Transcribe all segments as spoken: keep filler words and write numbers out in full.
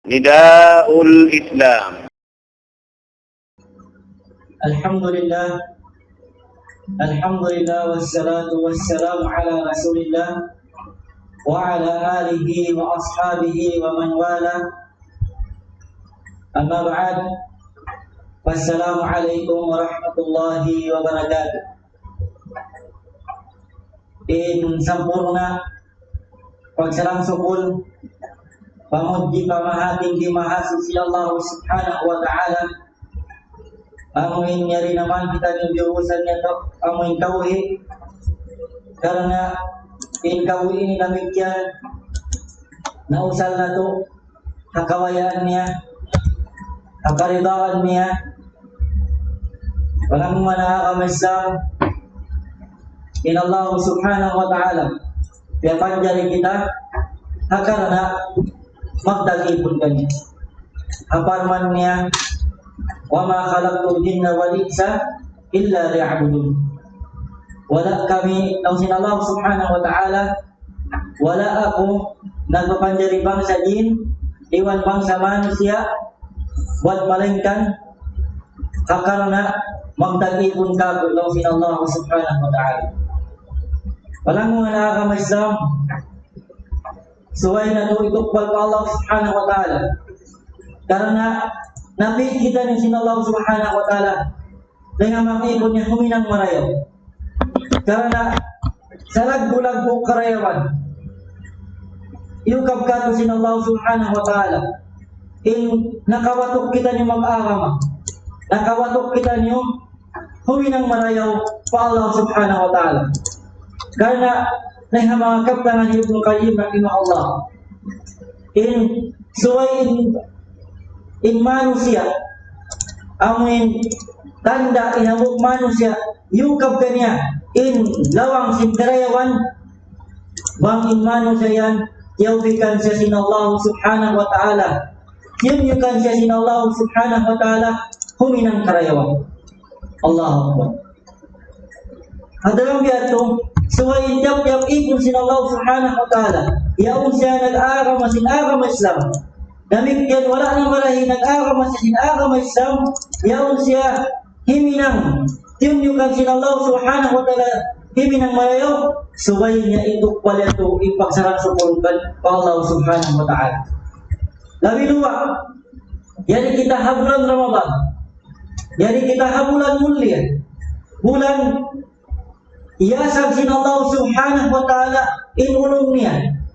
نداء الإسلام. الحمد لله. الحمد لله والصلاة والسلام على رسول الله وعلى آله وأصحابه ومن والاه. أما بعد، فالسلام عليكم ورحمة الله وبركاته. In sampurna' pagsarang-sukul, pamudji pamahating di mahasuchi Allah Subhanahu wa Ta'ala, amu in yari naman kita in jurusan niya to, amu in tawhid. Karna' in tawhid ini damikkiyan, nausal natu', ha kabayaan niya, ha karidaan niya. Walang mana kami sa in Allah Subhanahu wa Ta'ala piyapanjari kita, ha karna' magtagipun kami. Ha parman niya, وما خلقت الجن والإنس إلا ليعبدون. Wala' kami, laung sin Allah Subhanahu wa Ta'ala, wala' aku nagpapanjari bangsa jin, iban bangsa manusiya', buat malaingkan, ha karna' magtagipun kāku', laung sin Allah Subhanahu wa Ta'ala. Palanggungan ha agama Islam, subay natu' itukbal pa Allah Subhanahu wa Ta'ala. Karna' napī' kitaniyu sin Allah Subhanahu wa Ta'ala dayn ha manga ipun niya huminang marayaw. Karna' sa laggu'-laggu' karayawan, iyukab kātu' sin Allah Subhanahu wa Ta'ala in nakawatuk kitaniyu mag-agama, nakawatuk kitaniyu huminang marayaw pa Allah Subhanahu wa Ta'ala. Karna' dayn ha manga kabtangan hi Ibnul Qayyim rahimahullah, in subay in, in manusiya', amu in tanda' in hambuuk manusiya', iyukab kaniya in lawang sin karayawan, bang in manusiya' yan, tiyawfikan siya sin Allah Subhanahu wa Ta'ala, tiyunyukan siya sin Allah Subhanahu wa Ta'ala huminang karayawan. Allahu Akbar. Ha dalam biya' yadtu, subay in tiyap-tiyap ipun sin Allah Subhanahu wa Ta'ala, yaun siya nag-agama sin agama Islam. Damikkiyan wala' na marayaw nag-agama sin agama Islam, yaun siya himinang, tiyunyukan sin Allah Subhanahu wa Ta'ala himinang marayaw, subay niya itukbal yadtu in pagsarang-sukul pa Allah Subhanahu wa Ta'ala. Labi duwa, yari kita ha bulan Ramadan. Yari kita ha bulan mulia. Bulan iyasag sin Allah Subhanahu wa Ta'ala in ulung niya.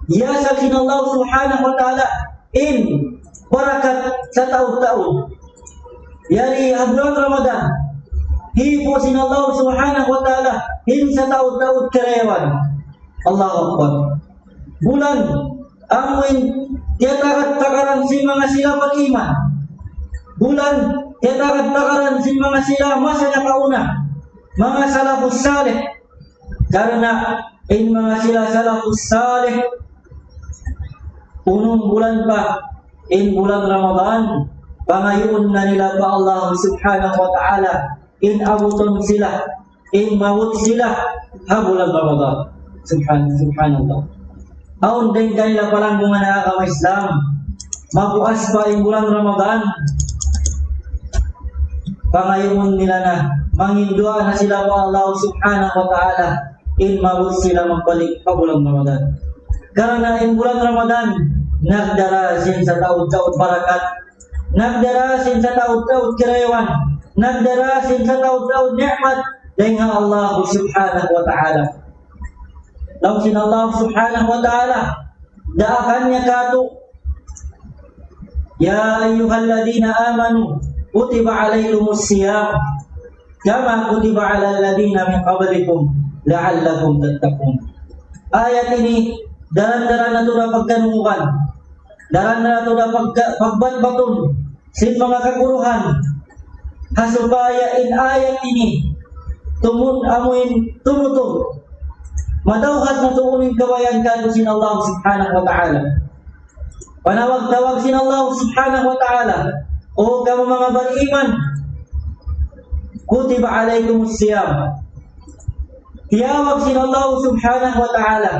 Iyasag sin Allah Subhanahu wa Ta'ala in barakat sataud-taud. Yari ha bulan Ramadan, hipu' sin Allah Subhanahu wa Ta'ala in sataud-taud karayawan. Allahu Akbar. Bulan amu in tiyatagad-tagaran sin manga sila bariman. Bulan tiyatagad-tagaran sin manga sila masa nakauna, manga salafus salih. Karna' in manga sila salafus salih, unum bulan pa in bulan Ramadan, pangayuun na nila pa Allah Subhanahu wa Ta'ala in abutun sila, in maabut sila ha bulan Ramadan. Subhan-, subhanallah. Awn dayn kanila palanggungan ha agama Islam, mapuas pa in bulan Ramadan, pangayuun nila na, mangin duwaa na sila pa Allah Subhanahu wa Ta'ala, in maabut sila magbalik pa bulan Ramadan. Karna' in bulan Ramadan, nagdara sin sataud-taud barakat, nagdara sin sataud-taud karayawan, nagdara sin sataud-taud ni'mat dayn ha Allah Subhanahu wa Ta'ala. Laung sin Allah Subhanahu wa Ta'ala, daakan niya kātu', يا أيها الذين آمنوا كتب عليكم الصيام كما كتب على الذين من قبلكم لعلكم تتقون. Ayat ini, daran-daran natu' na pagkanungugan. Daran-daran natu' na pagka-, pagbatbatun sin manga kaguruhan. Ha supaya in ayat ini, tumun amuin tumutug. Madawhat natu' unu in kabayaan kātu' sin Allah Subhanahu wa Ta'ala. Panawag-tawag sin Allah Subhanahu wa Ta'ala, "O kamu manga bariman, كتب عليكم الصيام." Tiyawag sin Allah Subhanahu wa Ta'ala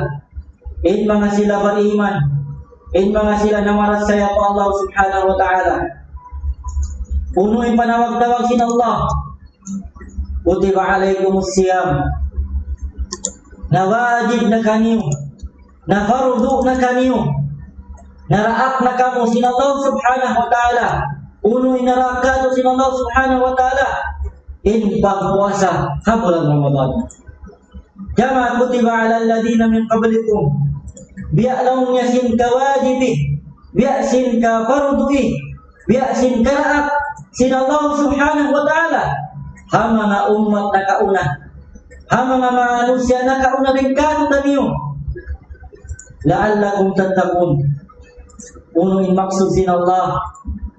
in manga sila bariman. In manga sila namarachaya pa Allah Subhanahu wa Ta'ala. Unu in panawag-tawag sin Allah? كتب عليكم الصيام. Nawajib na kaniyu, napardu na kaniyu, naraak na kamu sin Allah Subhanahu wa Ta'ala. Unu in naraak katu' sin Allah Subhanahu wa Ta'ala? In pagpuasa ha bulan Ramadan. كما كتب على الذين من قبلكم. Biya' laung niya sin kawajibi, biya' sin kapardui, biya' sin karaak sin Allah Subhanahu wa Ta'ala ha manga ummat nakauna, ha manga manusiya' nakauna dayn katu'niyu. لعلكم تتقون. Unu in maksud sin Allah?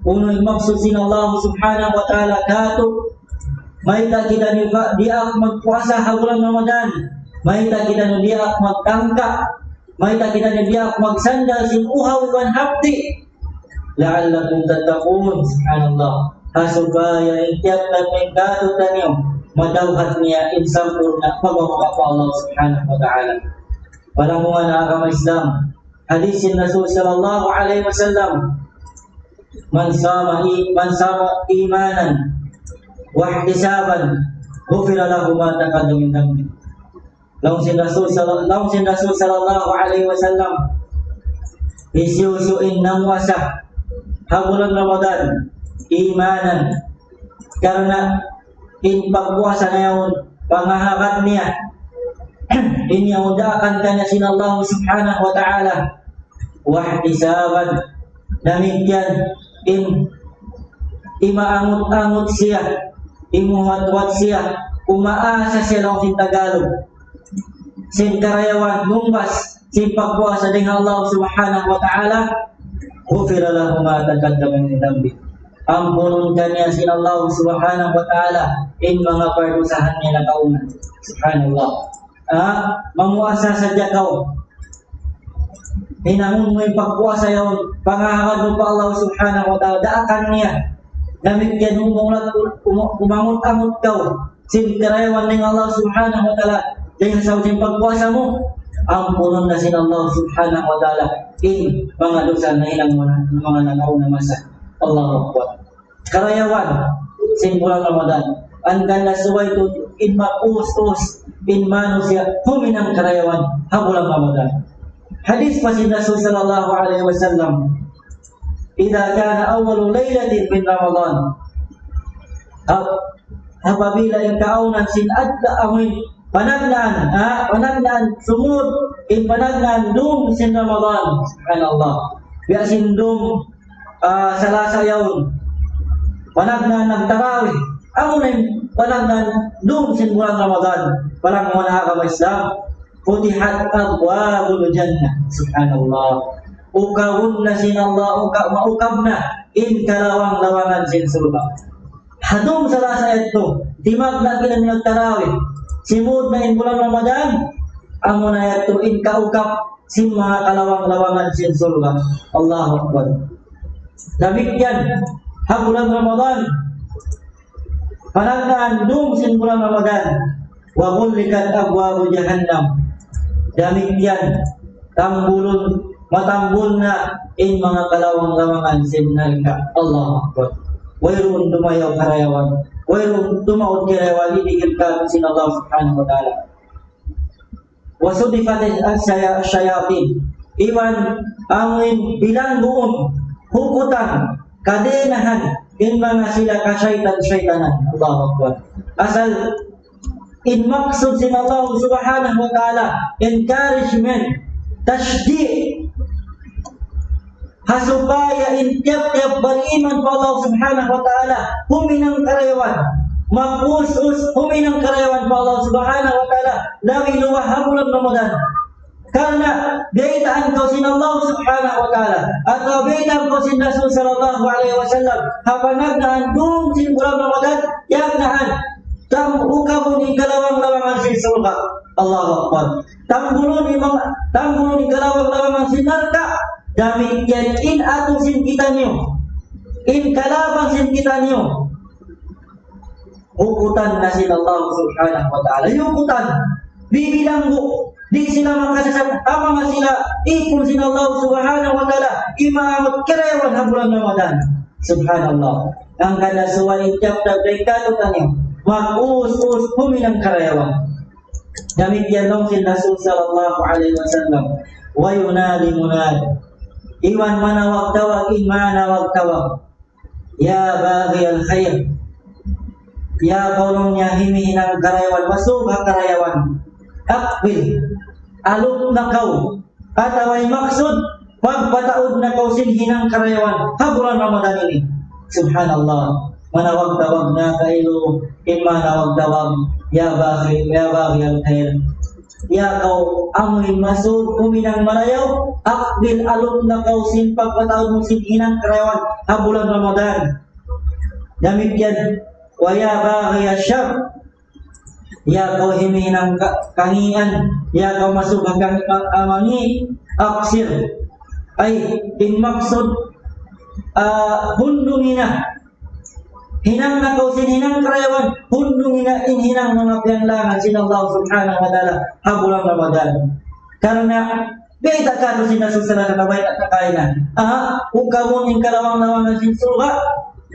Unu in maksud sin Allah Subhanahu wa Ta'ala katu'? Mayta' kitaniyu diyaak magpuasa ha bulan Ramadan? Mayta' kitaniyu diyaak magtangka? Mayta' kitaniyu diyaak magsandal sin uhaw iban hapdi'? لعلكم تتقون. Subhanallah. Ha supaya in tiyap-tiyap dayn katu'niyu madawhat niya in sampurna' pagmamukha pa Allah Subhanahu wa Ta'ala. Para manga agama Islam, hadith sin Rasul sallallahu alayhi wasallam, من صام إي-، من صام إيمانا واحتسابا غفر له ما تقدم من ذنبه. Laung sin Rasul sal-, laung sin Rasul sallallahu alayhi wasallam, hisiyu-siyu in namuasa ha bulan Ramadan, imanan, karna' in pagpuasa na yaun, pangahagad niya, in yaun daakan kaniya sin Allah Subhanahu wa Ta'ala, واحتسابا. Damikkiyan in imaangut-angut siya, imuwat-wat siya, umaasa siya laung sin Tagalog, sin karayawan, mumbas sin pagpuasa dayn ha Allah Subhanahu wa Ta'ala, غفر له ما تقدم من ذنبه. Ampunun kaniya sin Allah Subhanahu wa Ta'ala in manga pardusahan niya nakauna. Subhanallah. Ah, mamuasa sadja kaw. Hinangun mu in pagpuasa yaun, pangahagad mu pa Allah Subhanahu wa Ta'ala, daakan niya. Damikkiyan umungulat, umu-, umangut-angut kaw sin karayawan dayn Allah Subhanahu wa Ta'ala, dayn ha sabab sin pagpuasa mu, ampunun na sin Allah Subhanahu wa Ta'ala in manga dusa nahinang mu na, manga nakauna masa. Allahu Akbar. Karayawan sin bulan Ramadan. Hangkan na subay tuud in maus-us in manusiya' huminang karayawan ha bulan Ramadan. Hadith pa sin Rasul sallallahu alayhi wasallam, إذا كان أول ليلة من رمضان. Ha-, apabila in kaawnan sin adlaw amuin panagnaan, ha, panagnaan sumud, in panagnaan dum sin Ramadan. Subhanallah. Biya' sin dum, ah, Salasa yaun. Panagnaan nagtarawih. Amuna in panagnaan dum sin bulan Ramadan. Para manga agama Islam, فتحت أبواب الجنة. Subhanallah. Ukabun na sin Allah, uka-, maukab na in kalawang-lawangan sin surga'. Ha dum Salasa yadtu, dimagna' kita nagtarawih. Simud na in bulan Ramadan, amuna yadtu in kaukab sin manga kalawang-lawangan sin surga'. Allahu Akbar. Damikkiyan, ha bulan Ramadan, panagnaan dum sin bulan Ramadan. وغلقت أبواب جهنم. Damikkiyan, tambulun, matambul na in manga kalawang-lawangan sin narka'. Allahu Akbar. Wayruun dumayaw karayawan. Wayruun dumaud karayawan, dihil ka sin Allah Subhanahu wa Ta'ala. وصفدت الشيا-، الشياطين. Iban amuin bilangguun, hukutan, kadenahan, in manga sila kasaytan-saytanan. Allahu Akbar. Asal in maksud sin Allah Subhanahu wa Ta'ala, encouragement, tashji', ha supaya in tiyap-tiyap bariman pa Allah Subhanahu wa Ta'ala, huminang karayawan, mag-us-us, huminang karayawan pa Allah Subhanahu wa Ta'ala, labi luba ha bulan Ramadan. Karna' biyaytaan kaw sin Allah Subhanahu wa Ta'ala, atawa biyaytaan kaw sin Rasul sallallahu alayhi wasallam, ha panagnaan dum sin bulan Ramadan, yagnaan, tam-, ukabun in kalawang-lawangan sin surga'. Allahu Akbar. Tambulun in manga, tambulun in kalawang-lawangan sin narka'. Damikkiyan in atu sin kitaniyu, in kalaban sin kitaniyu, hukutan na sin Allah Subhanahu wa Ta'ala. Hukutan. Bibilanggu. Di' sila makasasat, ampa sila ipun sin Allah Subhanahu wa Ta'ala, imaamut karayawan ha bulan Ramadan. Subhanallah. Hangkan na subay in tiyap-tiyap dayn kātu'niyu, mag-us-us huminang karayawan. Damikkiyan laung sin Rasul sallallahu alayhi wasallam, وينادي مناد. Iban manawag-tawag in manawag-tawag. يا باغي الخير. Ya kaw laung niya himihinang karayawan, masūb ha karayawan. أقبل. Alup na kaw. Atawa in maksud, pagpataud na kaw sin hinang karayawan ha bulan Ramadan ini. Subhanallah. Manawag-tawag na kailu, in manawag-tawag, يا باغي، يا باغي الخير. Ya kaw amuin masūb huminang marayaw, أقبل, alup na kaw sin pagpataud mu sin hinang karayawan ha bulan Ramadan. Damikkiyan, ويا باغي الشر. Ya kaw himihinang ka-, kangīan, ya kaw masūb ha kang-, ka-, kamangī', أقصر. Ay, in maksud, ah, hundungi na. Hinang na kaw sin hinang karayawan, hundungi na in hinang manga piyanglangan sin Allah Subhanahu wa Ta'ala ha bulan Ramadan. Karna' bayta' kātu' sin Rasul sallallahu alayhi wasallam, bayta' na kaina. Ah, hukamun in kalawang-lawangan sin surga',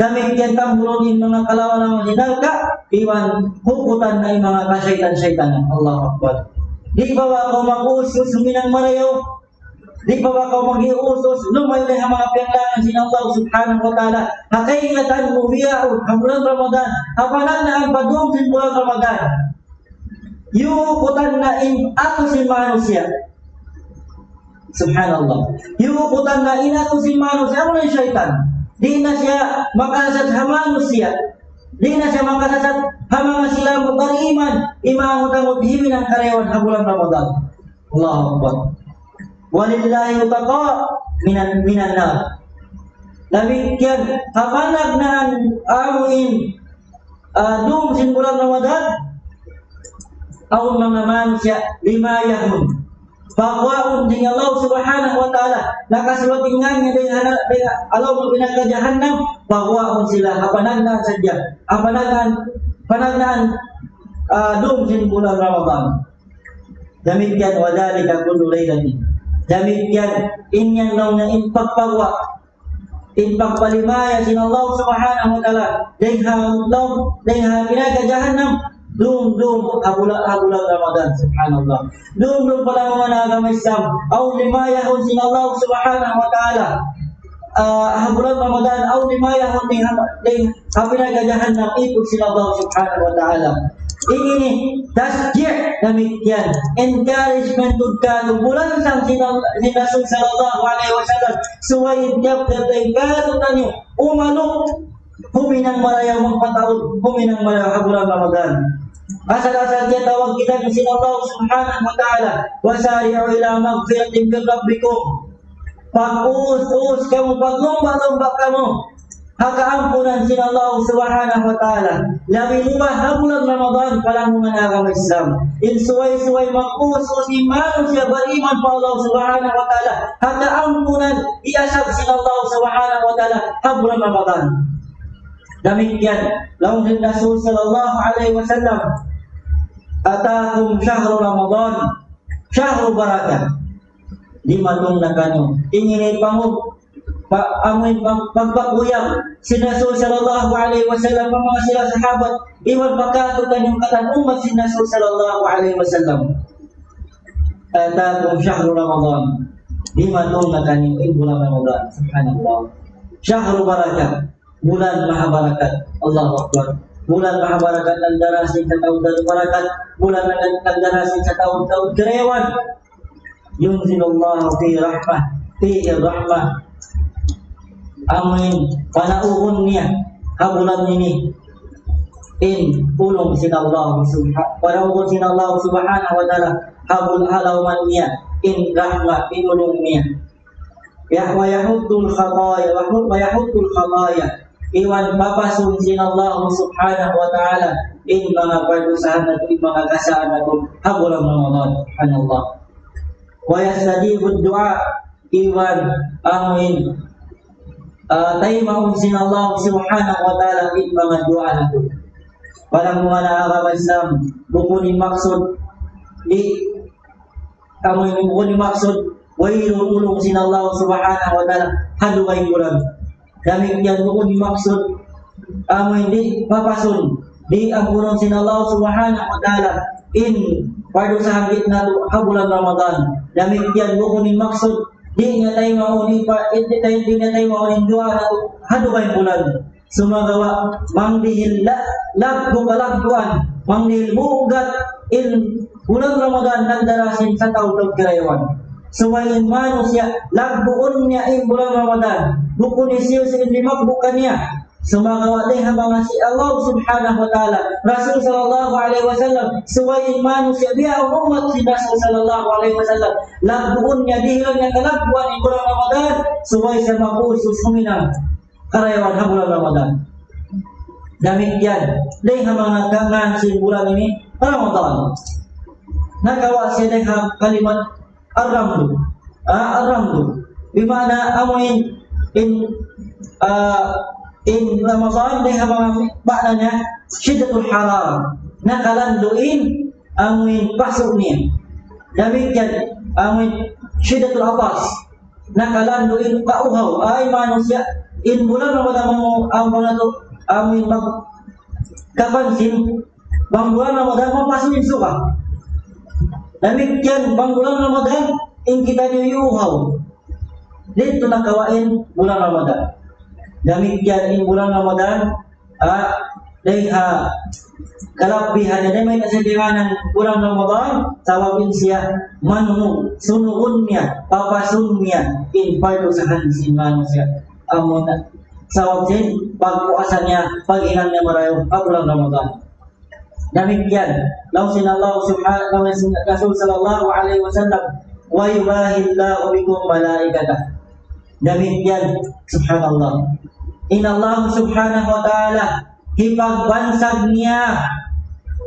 damikkiyan tambulun in manga kalawang-lawangan sin narka', iban hukutan na in manga kasaytan-saytanan. Allahu Akbar. Di' pa ba kaw mag-us-us huminang marayaw? Di' pa ba kaw mag-us-us lumayu' dayn ha manga piyanglangan sin Allah Subhanahu wa Ta'ala? Ha kaingatan mu bihaun, ha bulan Ramadan, ha panagnaan pa dum sin bulan Ramadan. Yukutan na in atu sin manusiya'. Subhanallah. Yukutan na in atu sin manusiya', amu in saytan. Di' na siya makasasat ha manusiya'. Di' na siya makasasat ha manga sila mu bariman, imaamut-amut himinang karayawan ha bulan Ramadan. Allahu Akbar. ولله عتقاء من، من النار. Damikkiyan, ha panagnaan amuin, ah, dum sin bulan Ramadan, awn manga manusiya' lima yahun. Pagguwaun sin Allah Subhanahu wa Ta'ala, nakasulat in ngan niya dayn ha, dayn ha lawm sin narka' jahannam, pagguwaun sila, ha panagnaan sadja, ha panagnaan, panagnaan, ah, dum sin bulan Ramadan. Damikkiyan, وذلك كل ليلة. Damikkiyan, in yan laung niya in pagpagwa', in pagpalimaya sin Allah Subhanahu wa Ta'ala, dayn ha lawm, dayn ha narka' jahannam, dum-dum, ha bula-, ha bulan Ramadan, subhanallah. Dum-dum pa laung manga agama Islam, awn limaya yaun sin Allah Subhanahu wa Ta'ala. Ah, ha bulan Ramadan, awn limaya yaun dayn ha, dayn ha narka' jahannam, ipun sin Allah Subhanahu wa Ta'ala. Ini, tashji', damikkiyan, encouragement tuud kātu', bulansang sin, sin Rasul sallallahu alayhi wasallam, subay tiyap-tiyap dayn kātu'niyu, umalup, huminang marayaw, magpataud, huminang marayaw ha bulan Ramadan. Asal-asal kiyatawag kitaniyu sin Allah Subhanahu wa Ta'ala, وسارعوا إلى مغفرة من ربكم. Pag-us-us kamu, paglumba-lumba kamu ha kaampunan sin Allah Subhanahu wa Ta'ala. Labi-labi ha bulan Ramadan, pa laung manga agama Islam. In subay-subay mag-us-us in manusiya' bariman pa Allah Subhanahu wa Ta'ala ha kaampunan, iyasab sin Allah Subhanahu wa Ta'ala ha bulan Ramadan. Damikkiyan, laung sin Rasul sallallahu alayhi wasallam, أتاكم شهر رمضان شهر بركة. Dimatung na kaniyu. Ini in pangug-, pa-, amuin pag-, pagpakuyag sin Rasul sallallahu alayhi wasallam pa manga sila sahabat, iban pa kātu' kaniyu katan ummat sin Rasul sallallahu alayhi wasallam. أتاكم شهر رمضان. Dimatung na kaniyu in bulan Ramadan. Subhanallah. شهر بركة. Bulan maha barakat. Allahu Akbar. Bulan maha barakat, nagdara sin kataud-taud barakat. Bulan nag-, nagdara sin kataud-taud karayawan. ينزل الله فيه رحمة، فيه الرحمة. Amuin panaugun niya ha bulan ini in pulung sin Allah subha-, panaugun sin Allah Subhanahu wa Ta'ala ha bul-, ha lawman niya in rahmat, in pulung niya. Ya, ويحط الخطايا، ويحط الخطايا. Iban papasun sin Allah Subhanahu wa Ta'ala in manga pardusahan natu', in manga kasaan natu', ha bulan Ramadan. Subhanallah. ويستجيب الدعاء. Iban amuin, ah, taymaun sin Allah Subhanahu wa Ta'ala in manga duwaa natu'. Pa laung manga agama Islam, bukun in maksud, di' Amu ini bukun in maksud, wayruun tulung sin Allah Subhanahu wa Ta'ala ha dugaing bulan. Damikkiyan bukun in maksud, amu ini di' papasun, di' ampunun sin Allah Subhanahu wa Ta'ala in pardusahan natu' ha bulan Ramadan. Damikkiyan bukun in maksud, di' niya taymaun in pa-, di' niya tay-, di' niya taymaun in duwaa natu' ha dugaing bulan. Sumagawa', bang dihil la-, laggu' kalagguan, bang dihil bugat in bulan Ramadan nagdara sin sataud-taud karayawan. Subay in manusiya', lagguun niya in bulan Ramadan. Bukun hisiyu-siyu in limaggu' kaniya. Sumagawa' dayn ha manga si Allah Subhanahu wa Ta'ala, Rasul sallallahu alayhi wasallam, subay in manusiya', biya' ummat sin Rasul sallallahu alayhi wasallam, lagguun niya, dihilan niya kalagguan in bulan Ramadan, subay siya mag-usus huminang karayawan ha bulan Ramadan. Damikkiyan, dayn ha manga kangan sin bulan ini, Ramadan. Nakawa' siya dayn ha kalimat Ar-Ramdu. Ah, Ar-Ramdu. Bima'na amu in, in, ah, in Ramadan, dayn ha manga ma'na niya, shiddatul harara. Nakalandu' in, amu in pasu' niya. Damikkiyan, amu in shiddatul atas. Nakalandu' in kauhaw. Ay, manusiya', in bulan Ramadan amu, amu na tu, amu in mag-, kapansin, bang bulan Ramadan, mapasu' in suga. Damikkiyan, bang bulan Ramadan, in kitaniyu iyuhaw. Didtu nakawa' in bulan Ramadan. Damikkiyan in bulan Ramadan, ah, dayn ha kalabbihan niya, dayn ha kasabihanan bulan Ramadan, sabab in siya manunug, sunugun niya, papasun niya, in pardusahan sin manusiya'. Amu na, sabab sin pagpuasa niya, paghinang niya marayaw ha bulan Ramadan. Damikkiyan, laung sin Allah Subhanahu, laung sin Rasul sallallahu alayhi wasallam, ويباهي الله بكم ملائكته. Damikkiyan, subhanallah. In Allah Subhanahu wa Ta'ala, hipagbansag niya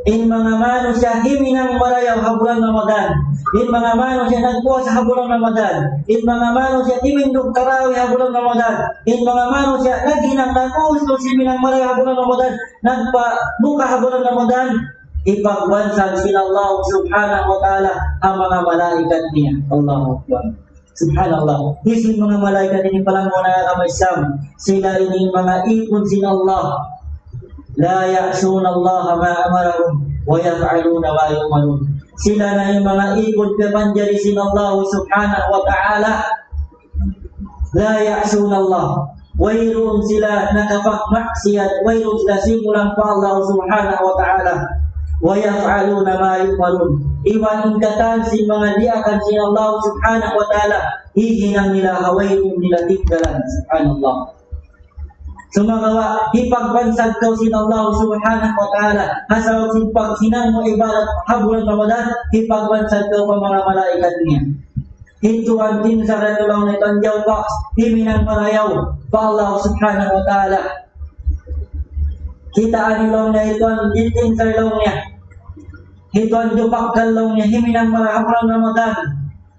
in manga manusiya' himinang marayaw ha bulan Ramadan. In manga manusiya' nagpuasa ha bulan Ramadan. In manga manusiya' timindug tarawih ha bulan Ramadan. In manga manusiya' naghinang nag-usus himinang marayaw ha bulan Ramadan. Nagpabuka ha bulan Ramadan, hipagbansag sin Allah Subhanahu wa Ta'ala ha manga malaikat niya. Allahu Akbar. Subhanallah. Hisiyu in manga malaikat ini, palangga' ku ha agama Islam? Sila ini manga ipun sin Allah. لا يعصون الله ما أمرهم ويفعلون ما يؤمرون. Sila na in manga ipun piyapanjari sin Allah Subhanahu wa Ta'ala. لا يعصون الله. Wayruun sila nakapagmaksiyat, wayruun sila simulang pa Allah Subhanahu wa Ta'ala. ويفعلون ما يؤمرون. Iban in katan sin manga diyaakan sin Allah Subhanahu wa Ta'ala, hihinang nila, ha wayruun nila tinggalan. Subhanallah. Sumagawa', hipagbansag kaw sin Allah Subhanahu wa Ta'ala, ha sabab sin paghinang mu ibadat ha bulan Ramadan, hipagbansag kaw pa manga malaikat niya. Hituan tinsar laung niya, hituan jawbak, himinang marayaw pa Allah Subhanahu wa Ta'ala. Kitaa niyu laung niya, hituan tinsar laung niya, hituan jawbak laung niya, himinang marayaw ha bulan Ramadan.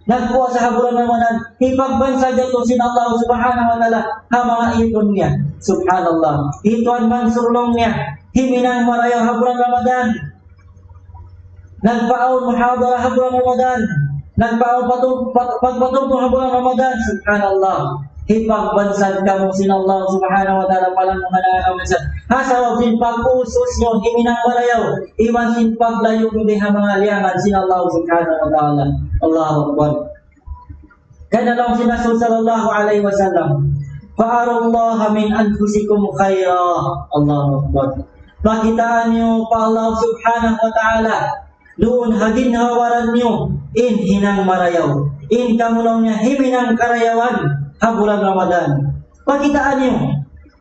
Nagpuasa ha bulan Ramadan, hipagbansag yadtu sin Allah Subhanahu wa Ta'ala ha manga ipun niya. Subhanallah. Hituan Mansur laung niya, himinang marayaw ha bulan Ramadan. Nagpaawn muhadara ha bulan Ramadan. Nagpaawn patu-, pat-, pagpatungtung ha bulan Ramadan. Subhanallah. Hipagbansag kamu sin Allah Subhanahu wa Ta'ala, palangga' ku ha agama Islam. Ha sabab sin pag-usus niyu himinang marayaw, iban sin paglayu' niyu dayn ha manga liyangan sin Allah Subhanahu wa Ta'ala. Allahu Akbar. Karna' laung sin Rasul sallallahu alayhi wasallam, فأروا الله من أنفسكم خيرا. Allahu Akbar. Pakitaan niyu pa Allah Subhanahu wa Ta'ala duun ha ginhawa-baran niyu in hinang marayaw. In kamu laung niya himinang karayawan ha bulan Ramadan. Pakitaan niyu.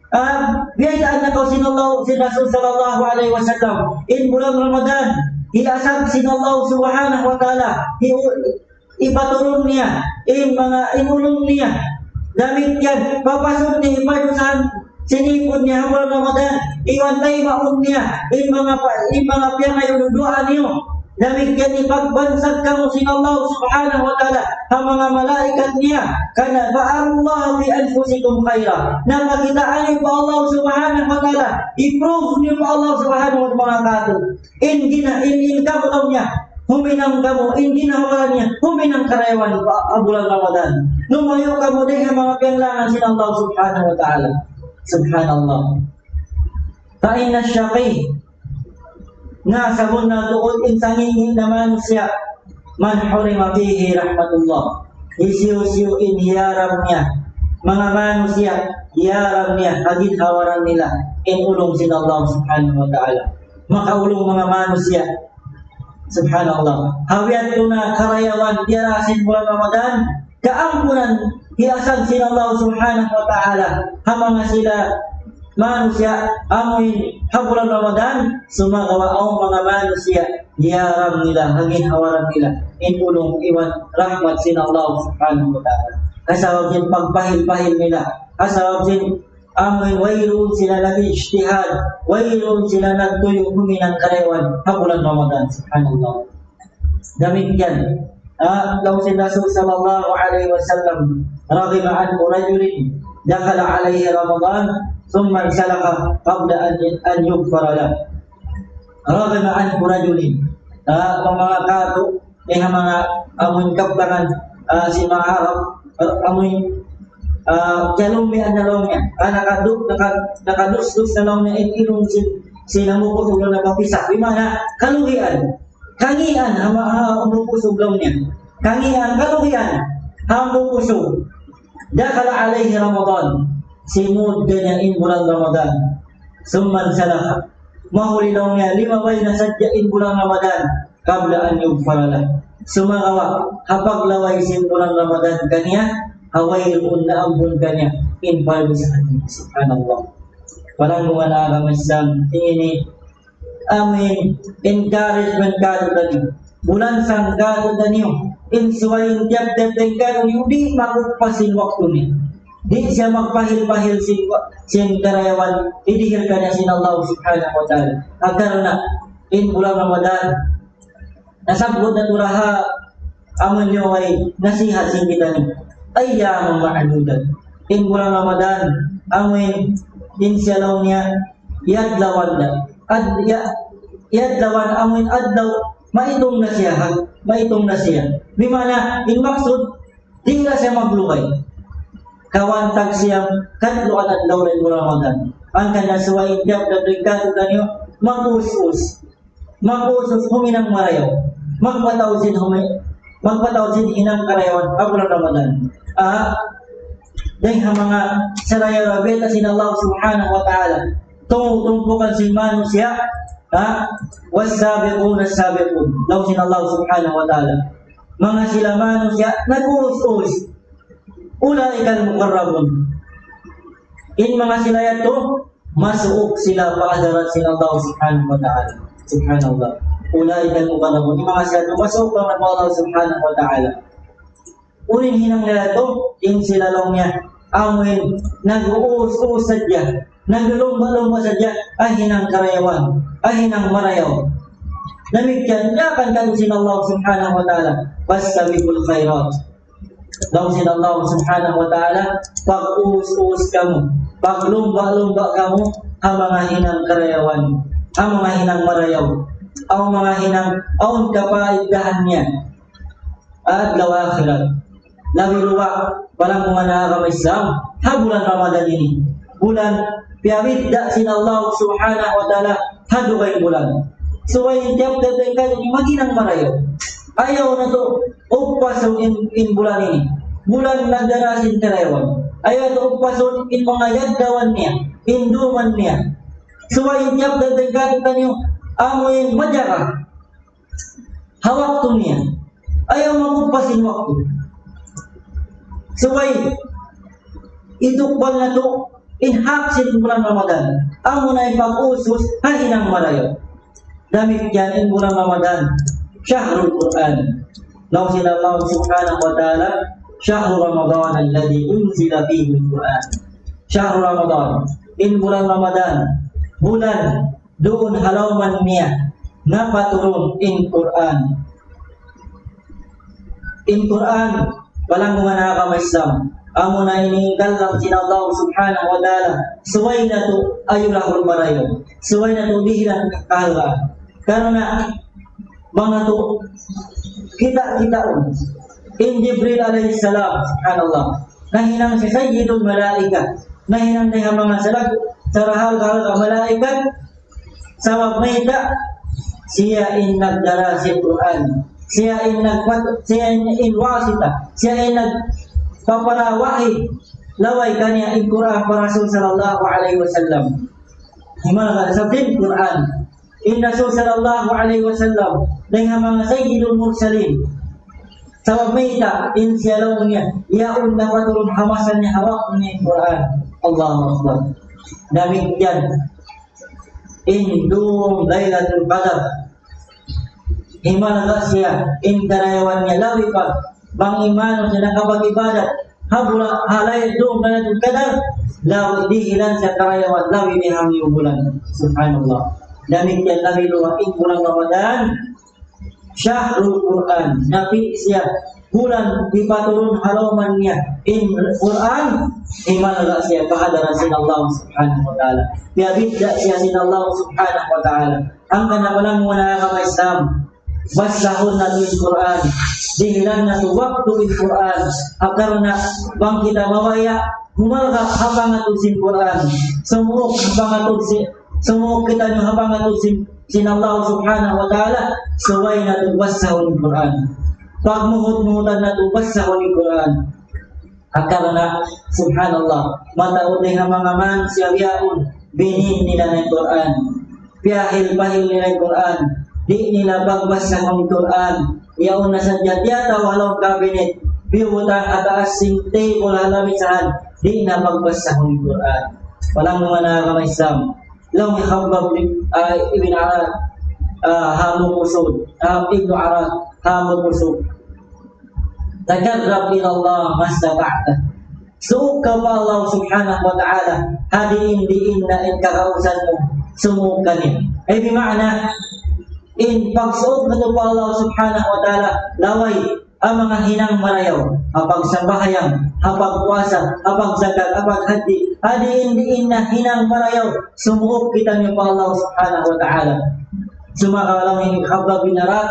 Ah, biyaytaan na kaw sin Allah, sin Rasul sallallahu alayhi wasallam. In bulan Ramadan, hiasag sin Allah Subhanahu wa Ta'ala. Hi-, ipaturun niya in manga imulung niya. Damikkiyan, papasun niya in pardusahan sin ipun niya ha bulan Ramadan. Iban taymaun niya in manga pa-, in manga piyangayu' duwaa niyu. Damikkiyan hipagbansag kamu sin Allah Subhanahu wa Ta'ala ha manga malaikat niya. Karna' فأروا الله بأنفسكم خيرا. Na pakitaan niyu pa Allah Subhanahu wa Ta'ala. I-prove niyu pa Allah Subhanahu wa Ta'ala manga katu'. In gina-, in, in kamu laung niya. Huminang kamu, in ginhawa-baran niya, huminang karayawan pa, ha bulan Ramadan. Lumayu' kamu dayn ha manga piyanglangan sin Allah Subhanahu wa Ta'ala. Subhanallah. فإن الشقي, na sabunnal tuud in sangi' na manusiya', من حرم فيه رحمة الله. Hisiyu-siyu in hiyaram niya, manga manusiya', hiyaram niya, ha ginhawa-baran nila, in ulung sin Allah Subhanahu wa Ta'ala. Makaulung manga manusiya'. Subhanallah. Ha biya' yadtu na karayawan diyara sin bulan Ramadan, kaampunan hiasag sin Allah Subhanahu wa Ta'ala ha manga sila manusiya', amuin ha bulan Ramadan, sumagawa' awn manga manusiya', hiyaram nila, ha ginhawa-baran nila, in ulung iban rahmat sin Allah Subhanahu wa Ta'ala. Ha sabab sin pagpahil-pahil nila, ha sabab sin amuin wayruun sila nag-ijtihad, wayruun sila nagtuyu' huminang karayawan ha bulan Ramadan. Subhanallah. Damikkiyan, ah, laung sin Rasul sallallahu alayhi wasallam, رغم أنف رجل دخل عليه رمضان ثم انسلخ قبل أن، أن يغفر له. رغم أنف رجل. Ah, manga katu', eh, manga amuin kabtangan, ah, sin manga Arab, ah, amuin, ah, kalumbian na laung niya. Ah, nakadu-, naka-, nakadusdus na laung niya, in ilung sin, sin hambuuk usug laung niya mapisak. Di' mana, kalugian. Kangian, ha ma-, ha hambuuk usug laung niya. Kangian, kalugian. Hambuuk usug. دخل عليه رمضان. Simud kaniya in bulan Ramadan. ثم انسلخ. Mahuli laung niya, limabay na sadja in bulan Ramadan. قبل أن يغفر له. Sumagawa', ha paglabay sin bulan Ramadan kaniya, ha wayruun na ampun kaniya in padusahan niya. Subhanallah. Palanggungan agama Islam, ini amuin encouragement kātu'niyu. Bulansang kātu'niyu. In subay in tiyap-tiyap dayn kātu'niyu, di' makupas in waktu niya. Di' siya magpahil-pahil sin, sin karayawan, idihil kaniya sin Allah Subhanahu wa Ta'ala. Karna' in bulan Ramadan, nasabbut natu' da ha amuin liway nasihat sin kitaniyu. أياما معدودات. In bulan Ramadan, amuin in siya laung niya, yadlawan da. Ad-, ya-, yadlawan, amuin adlaw, maitung na siya, ha? Maitung na siya. Di' mana, in maksud, di' na siya maglugay. Kawhaan tag siyam, katluan adlaw da in bulan Ramadan. Hangkan na subay in tiyap-tiyap dayn kātu'niyu, mag-us-us. Mag-us-us huminang marayaw. Magpataud sin humi-, magpataud sin hinang karayawan ha bulan Ramadan. Ah, dayn ha manga sarayaw-rayaw bayta' sin Allah Subhanahu wa Ta'ala. Tung-, tumpukan sin manusiya', ha? والسابقون السابقون. Laung sin Allah Subhanahu wa Ta'ala. Manga sila manusiya', nag-us-us. أولئك المقربون. In manga sila yadtu, masuuk sila pa hadarat sin Allah Subhanahu wa Ta'ala. Subhanallah. أولئك المقربون. In manga sila yadtu, masuuk pa hadarat Allah Subhanahu wa Ta'ala. Unu in hinang nila yadtu, in sila laung niya, amuin, nag-us-us sadja, naglumba'-lumba' sadja, ha hinang karayawan, ha hinang marayaw. Damikkiyan, diyaakan kātu' sin Allah Subhanahu wa Ta'ala, فاستبقوا الخيرات. Laung sin Allah Subhanahu wa Ta'ala, pag-us-us kamu, paglumba'-lumba' kamu, ha manga hinang karayawan, ha manga hinang marayaw, aw manga hinang, awn kapaiddahan niya. Adlaw akhirat. Labi duwa, palanggungan agama Islam, ha bulan Ramadan ini. Bulan, piyabidda' sin Allah Subhanahu wa Ta'ala, ha dugaing bulan. Subay in tiyap-tiyap dayn kātu' maghinang marayaw. Ayaw natu' upasun in, in bulan ini. Bulan nagdara sin karayawan. Ayaw natu' upasun in manga yadlawan niya, in duman niya. Subay in tiyap-tiyap dayn kātu'niyu, amuin majaga ha waktu niya. Ayaw makupas in waktu. Subay itukbal natu' in hak sin bulan Ramadan. Amuna in pag-us-us ha hinang marayaw. Damikkiyan in bulan Ramadan. شهر القرآن. Laung sin Allah Subhanahu wa Ta'ala, شهر رمضان الذي أنزل فيه القرآن. شهر رمضان. In bulan Ramadan. Bulan duun ha lawm niya napaturun in Qur'an. In Qur'an, palanggungan agama Islam, amuna ini kalam sin Allah Subhanahu wa Ta'ala, subay natu' ayurahun marayaw, subay natu' dihilan kahalgaan. Karna' Bang natu' kita', kitaun in Jibril alayhi salam, subhanallah, nahinang siya sayyidul malaikat, nahinang dayn ha manga salag, sarahalga'-halga' malaikat. Sabab mayta'? Siya in nagdara sin Qur'an, siya in nagpat-, siya in, in wasita, siya in nagpaparawahi laway kaniya in Qur'an pa Rasul sallallahu alayhi wasallam. Himala sa bin Qur'an. In Rasul sallallahu alayhi wasallam, dayn ha manga sayyidul mursalin. Sabab mayta', in siya laung niya, yaun na paturun ha masa niya hawak niya in Qur'an. Allahu Akbar. Damikkiyan in dum Laylatul Qadar. Himala siya, in karayawan niya labi pa bang in manusiya' nakapag-ibadat ha bula-, ha laylatul, dum Laylatul Qadar, labi dihilan siya karayawan labi di hangyu bulan. Subhanallah. Damikkiyan labi luwa in bulan Ramadan, shahrul Qur'an, napi' siya bulan hipaturun ha lawm niya in Qur'an, himala siya pa hadarat sin Allah subhanahu wa ta'ala. Piyabidda' siya sin Allah subhanahu wa ta'ala. Hangkan na pala manga agama Islam, basahun natu' in Qur'an, dihilan natu' waktu in Qur'an, ha karna' bang kita mabaya', humalga' ha pangatud sin Qur'an, sumuuk ha pangatud sin, sumuuk kitaniyu ha pangatud sin, sin Allah subhanahu wa ta'ala, subay natu' basahun in Qur'an. Pagmuhut-muhutan natu' basahun in Qur'an. Ha karna', subhanallah, mataud in manga manusiya' bihaun, binin nila in Qur'an. Piyahil-pahil nila in Qur'an. Di' nila pagbasahun in Qur'an. Yaun na sadja tiyataw ha lawm kabinet, biyutang ha taas sin table ha lamisahan, di' na pagbasahun in Qur'an. Walang manga agama Islam. Laung hi Khabbab, ah, ibn Arad, ah, ha Mukusud, ah, ibn Arad, ha Mukusud. تقرب إلى الله ما استطعت. Suuk kaw pa Allah subhanahu wa ta'ala, ha diin-diin na in kagausan mu, sumuuk kaniya. Ay, bima'na, in pagsuuk natu' pa Allah subhanahu wa ta'ala, laway, ha manga hinang marayaw, ha pagsambahayang, ha pagpuasa, ha pagzakat, ha paghajji, ha diin-diin na hinang marayaw, sumuuk kitaniyu pa Allah subhanahu wa ta'ala. Sumagawa' laung hi Khabbab bin Arad,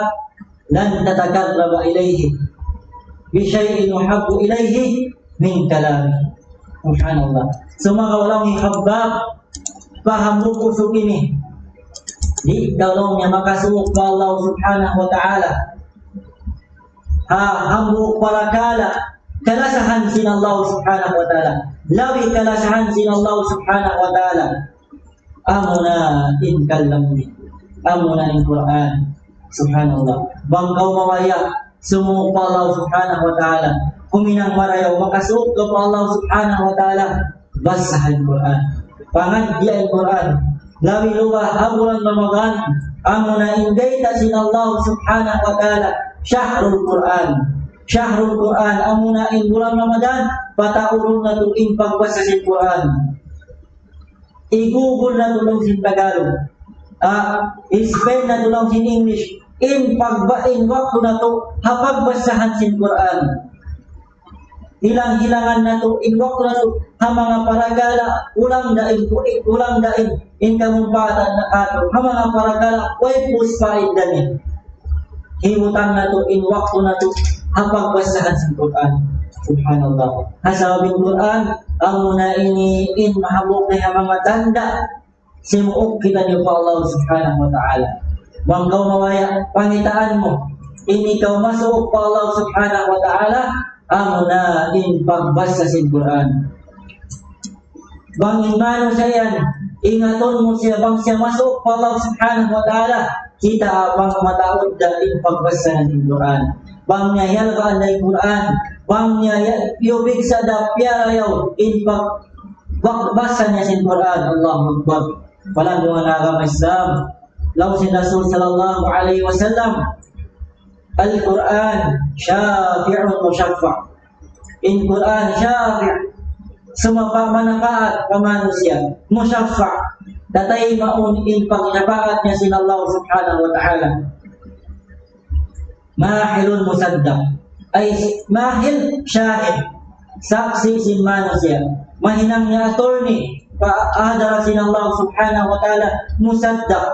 لن تتقرب إليه بشيء أحب إليه من كلامه. Subhanallah. Sumagawa' laung hi Khabbab, pa hambuuk usug ini, di' kaw laung niya makasuuk pa Allah subhanahu wa ta'ala ha hambuuk parakala' kalasahan sin Allah subhanahu wa ta'ala. Labi kalasahan sin Allah subhanahu wa ta'ala. Amuna in kalam niya. Amuna in Qur'an. Subhanallah. Bang kaw mabaya', sumuuk pa Allah subhanahu wa ta'ala. Huminang marayaw, makasuuk kaw pa Allah subhanahu wa ta'ala. Basaha in Qur'an. Pangadjian in Qur'an. Labi luba ha bulan Ramadan. Amuna in bayta' sin Allah subhanahu wa ta'ala. Shahrul Qur'an. Shahrul Qur'an. Amuna in bulan Ramadan. Pataurun natu' in pagbasa sin Qur'an. I-Google natu' laung sin Tagalog. Ah, i-spell natu' laung sin English. In pagba-, in waktu natu' ha pagbasahan sin Qur'an. Hilang-hilangan natu' in waktu natu' ha manga parakala', ulang da in, ulang da in, in kamumpaatan natu'. Ha manga parakala', way puspa idani. Hibutang natu' in waktu natu' ha pagbasahan sin Qur'an. Subhanallah. Ha sabab in Qur'an, amuna ini in mahambuuk na ha manga tanda', simuuk kitaniyu pa Allah subhanahu wa ta'ala. Bang kaw mabaya', pangitaan mu, ini kaw masuuk pa Allah subhanahu wa ta'ala, amuna in pagbasa sin Qur'an. Bang in manusiya' yan, ingatun mu siya, bang siya masuuk pa Allah subhanahu wa ta'ala, kita' bang mataud da in pagbasa sin Qur'an. Bang niya hiyalgaan da in Qur'an, bang niya ya-, yubig sa da piyarayaw in pag-, pagbasa niya sin Qur'an. Allahu Akbar. Palantungan agama Islam. Laung sin Rasul sallallahu alayhi wasallam, القرآن شافع مشفع. In Qur'an shafi', sumapa' manapaat pa manusiya', mushaffa', tataymaun in pagnapaat niya sin Allah subhanahu wa ta'ala. ماحل مصدق. Ay, mahil, shahid. Saksi' sin manusiya'. Mahinang niya attorney pa hadarat sin Allah subhanahu wa ta'ala, musaddaq.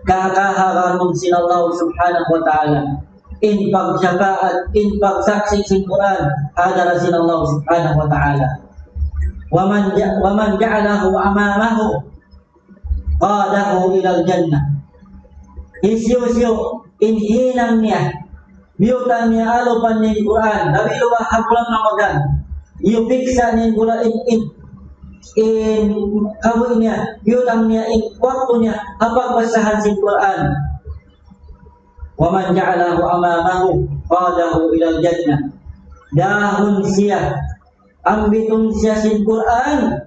kakahagarun sin Allah Subhanahu wa Ta'ala in pagsapaat, in pagsaksi' sin Qur'an ha hadarat sin Allah Subhanahu wa Ta'ala. ومن ج- ومن جعله أمامه قاده إلى الجنة. Hisiyu-siyu in hinang niya, biyutang niya alupan niya in Qur'an, labi luwa ha bulan Ramadan, iyupiksa niya in bulan in, in, in kabuhi' niya, biyutang niya in waktu niya ha pagbasahan sin Qur'an. ومن جعله أمامه قاده إلى الجنة. Dahun siya, ambitun siya sin Qur'an,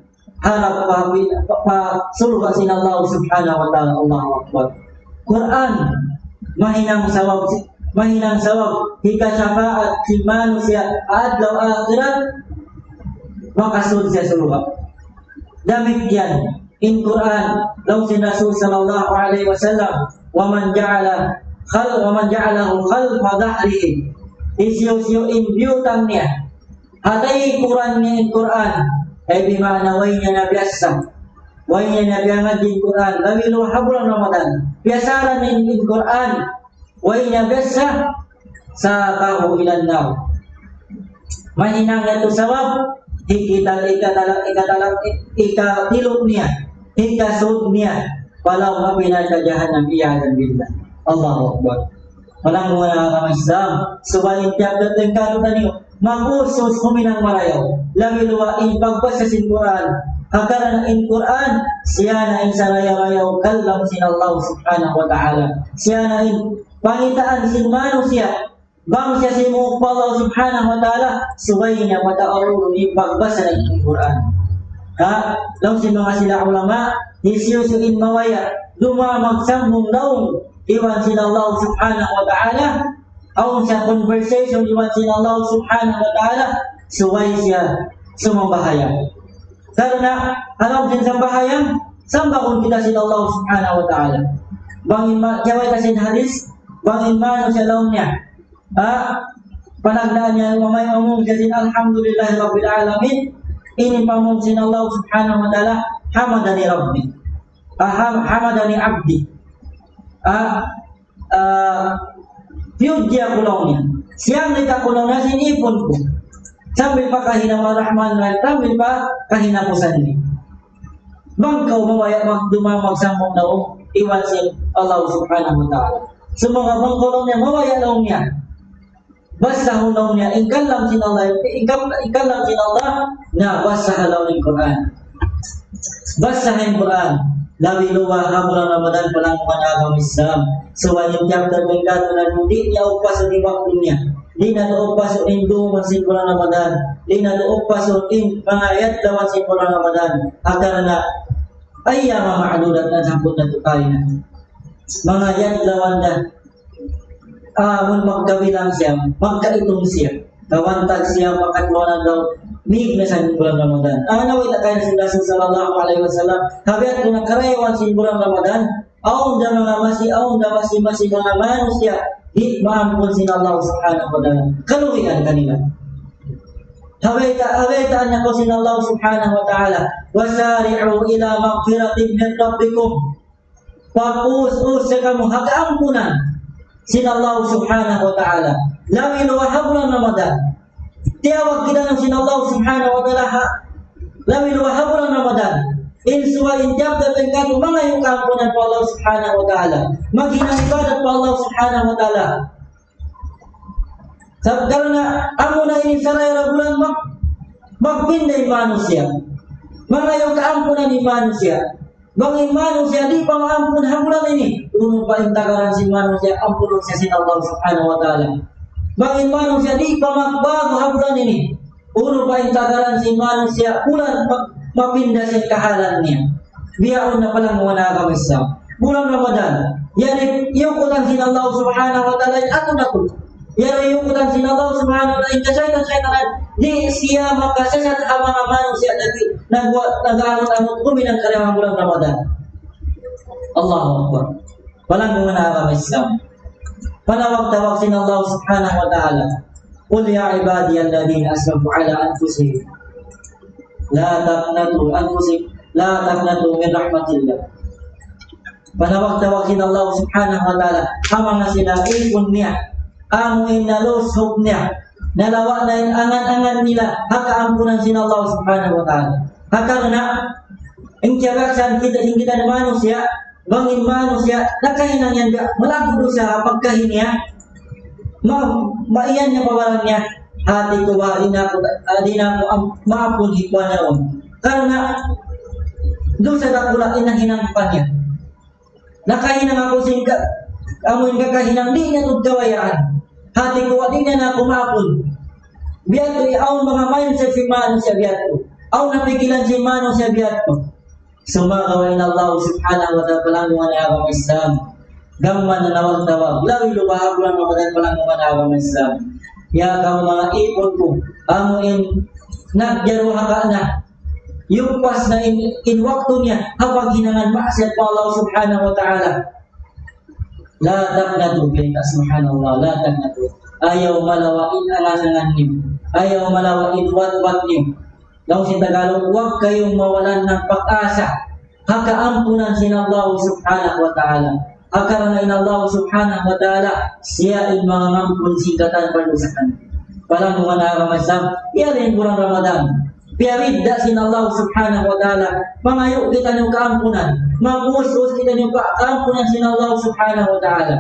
harap pa, pa, pa surga' sin Allah Subhanahu wa Ta'ala. Allahu Akbar. Qur'an, mahinang sabab, mahinang sabab hikasapaat sin manusiya' adlaw akhirat, makasud siya surga'. Damikkiyan in Qur'an, laung sin Rasul sallallahu alayhi wasallam, ومن جعل خل ومن جعله خلف ظهره. Hisiyu-siyu in biyutang niya ha taykuran niya in Qur'an, ay bimaana way niya na biyasa, way niya na biyangadji in Qur'an, labi luwa ha bulan Ramadan, biyasaran in, in Qur'an, way niya biyasa, ساقه إلى النار. Mahinang yadtu sabab, hikita-, ikatala-, ikatala-, ikatiluk niya, hikasud niya pa lawm api narka' jahannam, عياذا بالله. Allahu Akbar. Palangga' ku manga kagama Islam, subay in tiyap-tiyap taniyu, mag-usus huminang marayaw. Labi luwa in pagbasa sin Qur'an. Ha karna' in Qur'an, siya na in sarayaw-rayaw kalam sin Allah Subhanahu wa Ta'ala. Siya na in pangitaan sin manusiya'. Bang siya simuuk pa Allah Subhanahu wa Ta'ala, subay niya pataurun in pagbasa sin Qur'an. Ha? Laung sin manga sila ulama, hisiyu-siyu in mabaya' dumā magsambung laung iban sin Allah Subhanahu wa Ta'ala, awn siya conversation iban sin Allah Subhanahu wa Ta'ala, subay siya sumambahayang. Karna' ha lawm sin sambahayang, sambagun kita sin Allah Subhanahu wa Ta'ala. Bang in ma-, jawab kita sin hadis, bang in manusiya' laung niya, ha, panagnaan niya, mamay-, mamung siya sin Alhamdulillahi Rabbil Alamin, ini pamung sin Allah Subhanahu wa Ta'ala, حمدني ربي. Ah, ham-, حمدني عبدي. Ah, ah, piyudji aku laung niya. Siyang nita ku laung niya sin ipun ku. Sambil pa kahina-, Rahman Rahim, sambil pa kahinapusan niya. Bang kaw mabaya' mag-, dumā magsambung laung iban sin Allah Subhanahu wa Ta'ala. Sumagawa' bang kaw laung niya, mabaya' laung niya basahun laung niya in kalam sin Allah, in kam-, in kalam sin Allah, na basaha laung in Qur'an. Basaha in Qur'an. Labi luwa ha bulan Ramadan, palangga' ku manga kagama Islam. Subay in tiyap-tiyap taniyu, di' niya upasun in waktu niya. Di' natu' upasun in dūm sin bulan Ramadan. Di' natu' upasun in manga adlaw sin bulan Ramadan. Ha karna' أياما معدودات, na sampun natu' kaina. Manga adlaw na, ah, amun magkabilang siya, magkaitung siya. Kabantag siya, makatluan adlaw, mig na sin bulan Ramadan. Amu na in kaina sin Rasul sallallahu alayhi wasallam, ha biya' na karayawan sin bulan Ramadan, awn da manga masi, awn da masi-masi manga manusiya', di' maampun sin Allah Subhanahu wa Ta'ala. Kalugihan kanila. Ha bayta', ha bayta' na kaw sin Allah Subhanahu wa Ta'ala, وسارعوا إلى مغفرة من ربكم. Pag-us-us sa kamu ha kaampunan sin Allah Subhanahu wa Ta'ala. Labi luwa ha bulan Ramadan. Tiyawag kitaniyu sin Allah Subhanahu wa Ta'ala ha, labi luwa ha bulan Ramadan. In subay in tiyap-tiyap taniyu mangayu' kaampunan pa Allah Subhanahu wa Ta'ala. Maghinang ibadat pa Allah Subhanahu wa Ta'ala. Sabab karna' amuna ini saraya' bulan mag-, magpinda in manusiya'. Mangayu' kaampunan in manusiya'. Bang in manusiya' di' pa maampun ha bulan ini, unu pa in tagaran sin manusiya', ampunun siya sin Allah Subhanahu wa Ta'ala. Bang in manusiya' di' pa magbagu ha bulan ini, unu pa in tagaran sin manusiya', bulan ma-, mapinda sin kahalan niya. Bihaun na, palangga' ku manga kagama Islam. Bulan Ramadan, yan in iyukutan sin Allah Subhanahu wa Ta'ala, in atu-atu. Yan in iyukutan sin Allah Subhanahu wa Ta'ala, in kasaytan-saytanan, di' siya makasasat ha manga manusiya' lagi', nagwa-, nag-anut-anut, huminang karna' bulan Ramadan. Allahu Akbar. Palangga' ku manga kagama Islam. Panawag-tawag sin Allah Subhanahu wa Ta'ala. قل يا عبادي الذين أسرفوا على أنفسهم لا تقنطوا أنفسهم لا تقنطوا من رحمة الله. Panawag-tawag sin Allah subhanahu wa ta'ala ha manga sila ipun niya. Amu in nalusuk niya. Nalawa' na in angan-angan nila ha kaampunan sin Allah subhanahu wa ta'ala. Ha karna', in kiyabaksan kita, in kita na manusiya', bang in manusiya', nakahinang yan ga, malaggu' dusa ha pagkahi niya. Ma, maiyan niya pa baran niya, hati ku ba, di' na aku, ah, di' na aku am, maapun hikuan yaun. Karna', dusa dakula' in nahinang pa niya. Nakahinang aku sin ka, amu in kakahinang di' niya tuud kabayaan. Hati ku, di' niya na aku maapun. Biya' tu, awn manga mindset sin manusiya' biya' tu. Awn na pikilan sin manusiya' biya' tu. Sumagawa' in Allah subhanahu wa ta'ala, palanggungan ha agama Islam. Gam mayan nanawag-tawag, labi luba ha bulan Ramadan, palanggungan ha agama Islam. Ya kamu manga ipun ku, amu in nagyaruhaka na. Yupas na in, in waktu niya ha paghinangan maksiyat pa Allah subhanahu wa ta'ala. La taqnatu, subhanallah, la taqnatu. Ayaw malawa' in angan-angan niyu. Ayaw malawa' in watwat niyu. Laung sin Tagalog, huwag kayong mawalan ng pag-asa ha kaampunan sin Allah subhanahu wa ta'ala. Ha karna' in Allah subhanahu wa ta'ala, siya in mangangampun sin katan padusahan. Palanggungan ha agama Islam, yari in bulan Ramadan. Piyabidda' sin Allah subhanahu wa ta'ala, mangayu' kitaniyu kaampunan. Mag-us-us kitaniyu ka, kaampunan sin Allah subhanahu wa ta'ala.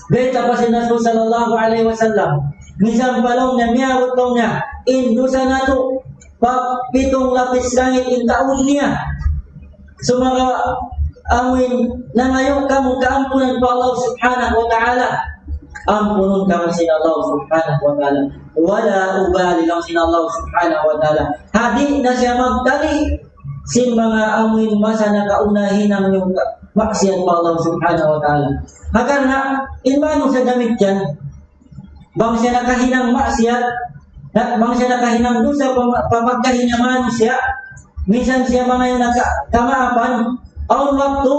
Bayta' pa sin Rasul sallallahu alayhi wasallam, minsan pa laung niya, miyabut laung niya in dusa natu' pa pitung lapis langit in taun niya. Sumagawa' amu in nangayu' kamu kaampunan pa Allah subhanahu wa ta'ala, ampunun kamu sin Allah subhanahu wa ta'ala. Wala ubali, laung sin Allah subhanahu wa ta'ala. Di' na siya magtali sin manga amu in masa nakauna hinang niyu maksiyat pa Allah subhanahu wa ta'ala. Ha karna' in manusiya' damikkiyan, bang siya nakahinang maksiyat, na, bang siya nakahinang dusa pa, pa pagkahi niya manusiya', minsan siya mangayu' na ka, kamaapan, awn waktu,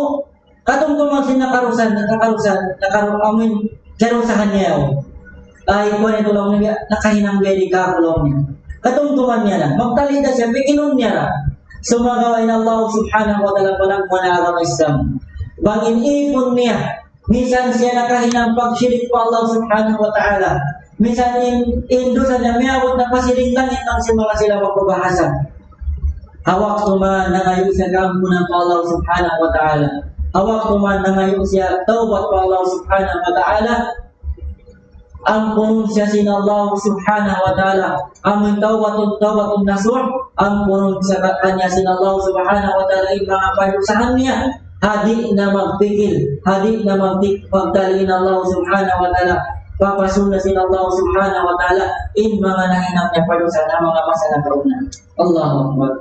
katumtuman sin nakarusahan, nakarusahan, nakaru-, amu in, karusahan niya yaun. Ay, kuwan itu laung niya, nakahinang beri ka, laung niya. Katumtuman niya na, magtali da siya, pikilun niya na. Sumagawa' in Allah subhanahu wa ta'ala, palanggungan ha agama Islam. Bang in ipun niya, minsan siya nakahinang pagshirik pa Allah subhanahu wa ta'ala. Minsan in, in dusa niya miyabut na pa siling langit, laung sin manga sila magbabahasa. Ha waktu man nangayu' siya kaampunan pa Allah subhanahu wa ta'ala. Ha waktu man nangayu' siya tawbat pa Allah subhanahu wa ta'ala. Ampunun siya sin Allah subhanahu wa ta'ala. Amun tawbatun, tawbatun nasuh, ampunun siya kaniya sin Allah subhanahu wa ta'ala in manga padusahan niya. Di' na magpikil, di' na magtik-, magtali in Allah subhanahu wa ta'ala. Papasun na sin Allah subhanahu wa ta'ala in manga nahinang niya padusahan, manga masa nakauna. Allahu Akbar.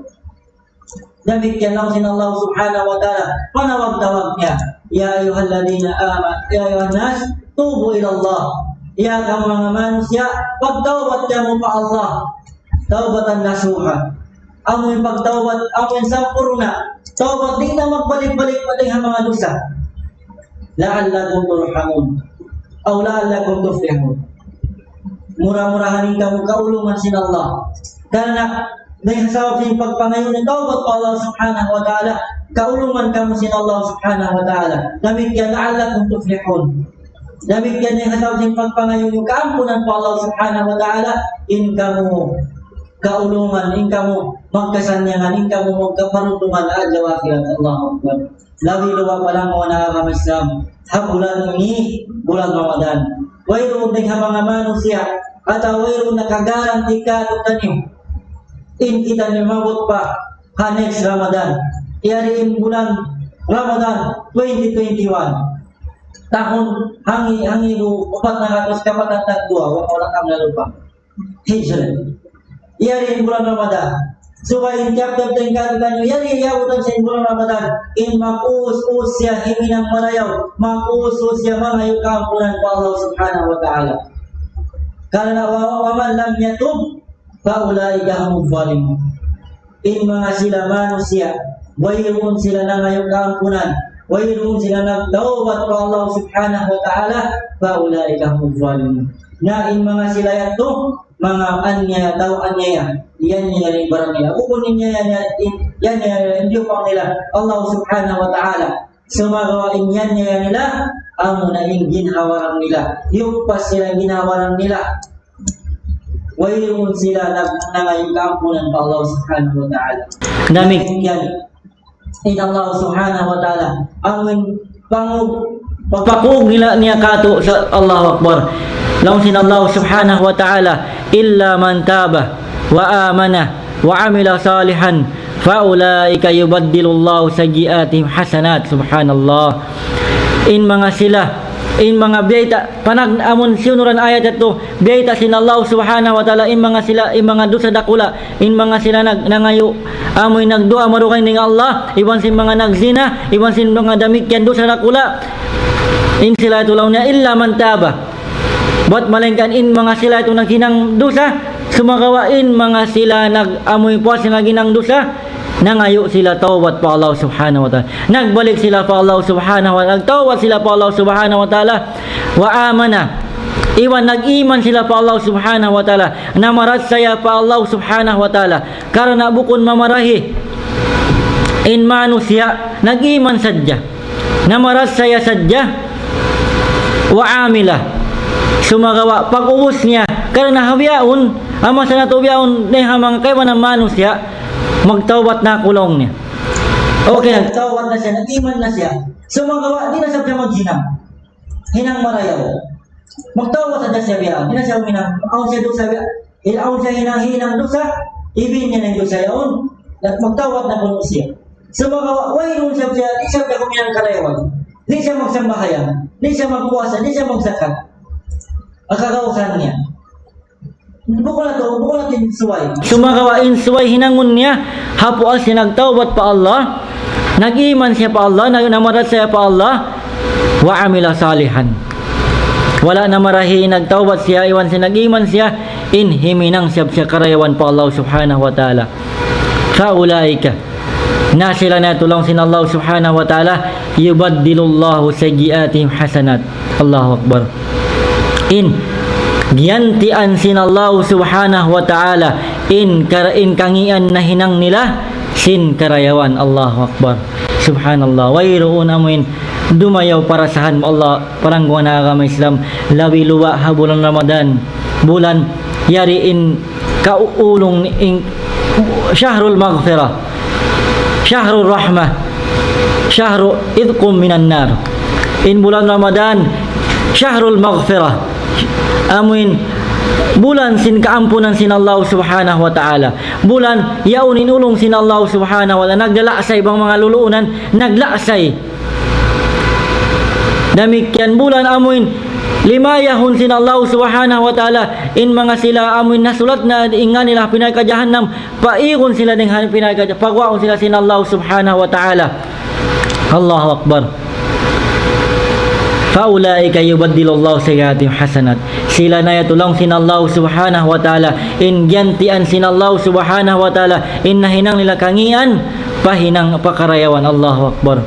Damikkiyan laung sin Allah subhanahu wa ta'ala, panawag-tawag niya, يا أيها الذين آمنوا، يا أيها الناس توبوا إلى الله. Ya kamu manga manusiya', pagtawbat kamu pa Allah. Tawbatan nasuha. Amu in pagtawbat, amu in sampurna'. Tawbat di' na magbalik-balik pa dayn ha manga dusa. لعلكم ترحمون أو لعلكم تفلحون. Mura-murahan in kamu kaulungan sin Allah. Karna' dayn ha sabab sin pagpangayu' niyu tawbat pa Allah subhanahu wa ta'ala, kaulungan kamu sin Allah subhanahu wa ta'ala. Damikkiyan لعلكم تفلحون. Damikkiyan dayn ha sabab sin pagpangayu' niyu kaampunan pa Allah subhanahu wa ta'ala, in kamu kaulungan, in kamu magkasannyangan, in kamu magkaparuntungan adlaw akhirat. Allahu Akbar. Labi luba' palanggungan ha agama Islam, ha bulan ini, bulan Ramadan. Wayruun dayn ha manga manusiya', atawa wayruun nakagaranti kātu'niyu in kitaniyu maabut pa ha next Ramadan. Yari in bulan Ramadan twenty twenty-one. Tahun hangi-, hangibu upat ngagatus kapatan tagduwa, wa-, wala' kamu nalupa. Hijri. Yari in bulan Ramadan. Subay in tiyap-tiyap dayn kātu'niyu, yari in yaabutan sin bulan Ramadan. In mag-us-us siya himinang marayaw, mag-us-us siya mangayu' kaampunan pa Allah subhanahu wa ta'ala. Karna' wa-, ومن لم يتب فأولئك هم الظالمون. In manga sila manusiya', wayruun sila nangayu' kaampunan, wayruun sila nagtawbat pa Allah subhanahu wa ta'ala, فأولئك هم الظالمون. Na in manga sila yadtu, manga aniaya, tau aniaya, yan nila in baran nila. Bukun in yan, yan, yan, yan, yan, in diyupang nila Allah subhanahu wa ta'ala. Sumagawa' in yan niya nila, amuna in ginhawa-baran nila. Yukpas sila ginhawa-baran nila. Wayruun sila nag-, nangayu' kaampunan pa Allah Subhanahu wa Ta'ala. Damikkiyan in Allah Subhanahu wa Ta'ala, amun pangug-, pagpakug nila niya katu' sa Allahu Akbar. Laung sin Allah Subhanahu wa Ta'ala, إلا من تاب وآمن وعمل صالحا فأولئك يبدل الله سيئاتهم حسنات. Subhanallah. In manga sila, in manga biyayta', panag-, amun siyunuran ayat yadtu, biyayta' sin Allah Subhanahu wa Ta'ala, in manga sila, in manga dusa dakula', in manga sila nag-, nangayu', amuin nagduwaa marugaing dayn ha Allah, iban sin manga nagzina, iban sin manga damikkiyan dusa dakula', in sila yadtu laung niya, إلا من تاب. Buwat malaingkan in manga sila yadtu naghinang dusa, sumagawa' in manga sila nag-, amuin puas naghinang dusa, nangayu' sila tawbat pa Allah Subhanahu wa Ta'ala. Nagbalik sila pa Allah Subhanahu wa Ta'ala. Nagtawbat sila pa Allah Subhanahu wa Ta'ala. وآمن. Iban nag-iman sila pa Allah Subhanahu wa Ta'ala. Namarachaya pa Allah Subhanahu wa Ta'ala. Karna' bukun mamarahi in manusiya', nag-iman sadja. Namarachaya sadja. وعمل. Sumagawa' pag-ubus niya, karna' ha bihaun, ha masa natu' bihaun, dayn ha manga kaibanan manusiya', magtawbat na aku laung niya. Okay, nagtawbat na siya, nag-iman na siya. Sumagawa', di' na siya maghinang. Hinang marayaw. Magtawbat sadja siya biya'. Di' na siya huminang. Awn siya dusa biya'. In awn siya hinang, hinang dusa, ibin niya na in dusa yaun. Nag-, magtawbat na kunu' siya. Sumagawa', wayruun siya biya', di' siya biya' huminang karayawan. Di' siya magsambahayang. Di' siya magpuasa. Di' siya magzakat. Makagausan niya. Bukun na tu, bukun na tu in subay. Sumagawa' in subay hinangun niya, ha puas siya nagtawbat pa Allah, nag-iman siya pa Allah, nag-, namarachaya pa Allah, وعمل صالحا. Wala' na marahi nagtawbat siya, iban siya nag-iman siya, in himinang siya, siya karayawan pa Allah Subhanahu wa Ta'ala. فأولئك. Na sila na yadtu laung sin Allah Subhanahu wa Ta'ala, يبدل الله سيئاتهم حسنات. Allahu Akbar. In, giyantian sin Allah Subhanahu wa Ta'ala, in kar-, in kangīan nahinang nila, sin karayawan. Allahu Akbar. Subhanallah. Wayruun amuin dumayaw parasahan Allah, palanggungan ha agama Islam, labi luba' ha bulan Ramadan. Bulan, yari in kaulung in شهر المغفرة، شهر الرحمة، شهر عتق من النار. In bulan Ramadan, شهر المغفرة. Amuin bulan sin kaampunan sin Allah Subhanahu wa Ta'ala. Bulan yaun in ulung sin Allah Subhanahu wa Ta'ala. Naglalaksay bang manga luluunan, naglalaksay. Damikkiyan bulan amuin limayahun sin Allah Subhanahu wa Ta'ala in manga sila amuin nasulat na in ngan nila ha pī narka' jahannam, paigun sila dayn ha pī narka' jah-, paguwaun sila sin Allah Subhanahu wa Ta'ala. Allahu Akbar. فأولئك يبدل الله سيئاتهم حسنات. Sila na yadtu laung sin Allah Subhanahu wa Ta'ala, in giyantian sin Allah Subhanahu wa Ta'ala, in nahinang nila kangīan, pahinang pa karayawan. Allahu Akbar.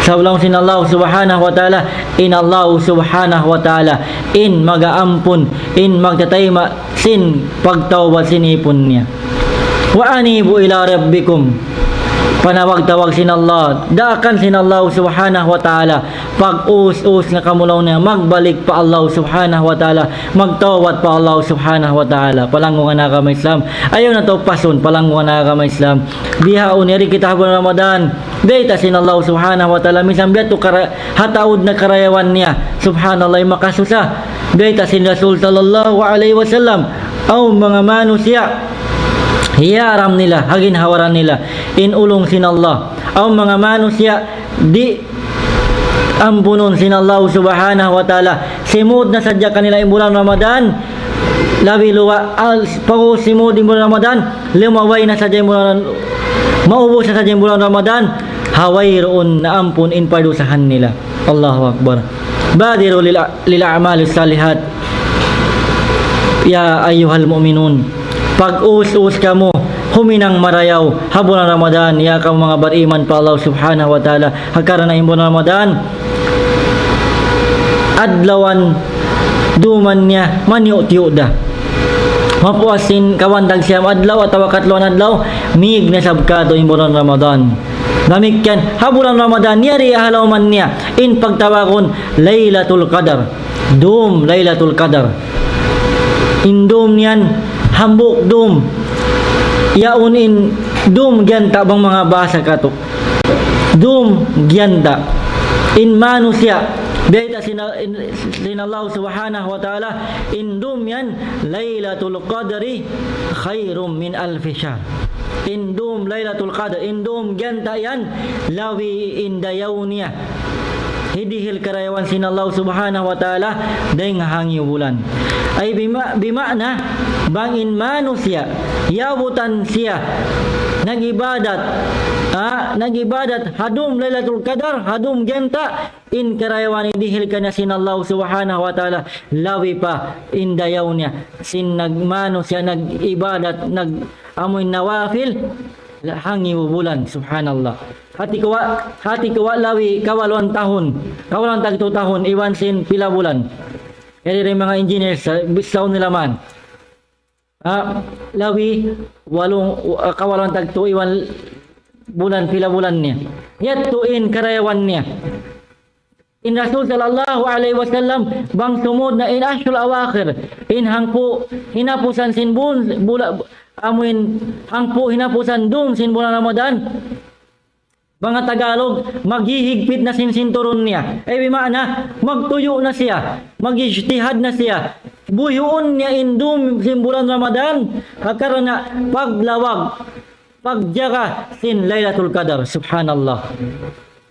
Sabab laung sin Allah Subhanahu wa Ta'ala, in Allah Subhanahu wa Ta'ala, in mag-aampun, in magtatayma' sin pagtawbat sin īpun niya. وأنيبوا إلى ربكم. Panawag-tawag sin Allah, daakan sin Allah Subhanahu wa Ta'ala, pag-us-us na kamu laung niya, magbalik pa Allah Subhanahu wa Ta'ala, magtawbat pa Allah Subhanahu wa Ta'ala. Palanggungan ha agama Islam. Ayaw natu' pasun, palanggungan ha agama Islam. Bihaun yari kita ha bulan Ramadan. Biyayta' sin Allah Subhanahu wa Ta'ala, minsan biya' tu kara-, ha taud na karayawan niya. Subhanallah, makasusa. Biyayta' sin Rasul sallallahu alayhi wasallam, awn manga manusiya', hiyaram nila, ha ginhawa-baran nila, in ulung sin Allah. Awn manga manusiya', di' ampunun sin Allah Subhanahu wa Ta'ala. Simud na sadja kanila in bulan Ramadan, labi luba', al-, pag-ubus simud in bulan Ramadan, lumabay na sadja in bulan, maubus na sadja in bulan Ramadan, ha wayruun naampun in padusahan nila. Allahu Akbar. بادروا للأ-، للأعمال الصالحات يا أيها المؤمنون. Pag-us-us kamu, huminang marayaw, ha bulan Ramadan, ya kamu manga bariman pa Allah Subhanahu wa Ta'ala, ha karna' in bulan Ramadan, adlawan duman niya, maniyu'-tiyu' da. Mapuas sin kawhaan tag siyam adlaw atawa katluan adlaw, mīg na isab kātu' in bulan Ramadan. Damikkiyan, ha bulan Ramadan, yari ha lawm niya, in pagtawagun Laylatul Qadr. Dum Laylatul Qadr. In dum yan, hambuuk dum. Yaun in dum giyanta' bang manga bahasa kātu'. Dum giyanta'. In manusiya', biyayta' sin, in, sin Allah Subhanahu wa Ta'ala, in dum yan, Laylatul Qadri khairun min alfi shahr. In dum Laylatul Qadr, in dum giyanta' yan, labi in dayaw niya. Hidihil karayawan sin Allah Subhanahu wa Ta'ala, dayng ha hangiw bulan. Ay bima-, bima'na, bang in manusiya', yabutan siya, nag-ibadat, ah, nag-ibadat, ha dum Laylatul Qadr, ha dum giyanta', in karayawan hidihil kaniya sin Allah Subhanahu wa Ta'ala, labi pa in dayaw niya, sin nag-, manusiya', nag-ibadat, nag-, amuin nawafil, hangiw bulan, subhanallah. Hati kuwa', hati kuwa' labi kawaluan tahun, kawaluan tag tū tahun, iban sin pila bulan. Yari in manga engineers, sa-, bisaun nila man. Ah, labi walu, ah, kawaluan tag tū iban bulan, pila bulan niya. Yadtu in karayawan niya. In Rasul sallallahu alayhi wasallam, bang sumud na in ashrul awakhir, in hangpu' hinapusan sin bun-, bula-, amuin hangpu' hinapusan dum sin bulan Ramadan, manga Tagalog, maghihigpit na sin sinturun niya. Ay, bima'na, magtuyu' na siya, mag-ijtihad na siya. Buyuun niya in dum sin bulan Ramadan, ha karna' paglawag, pagjaga sin Laylatul Qadr. Subhanallah.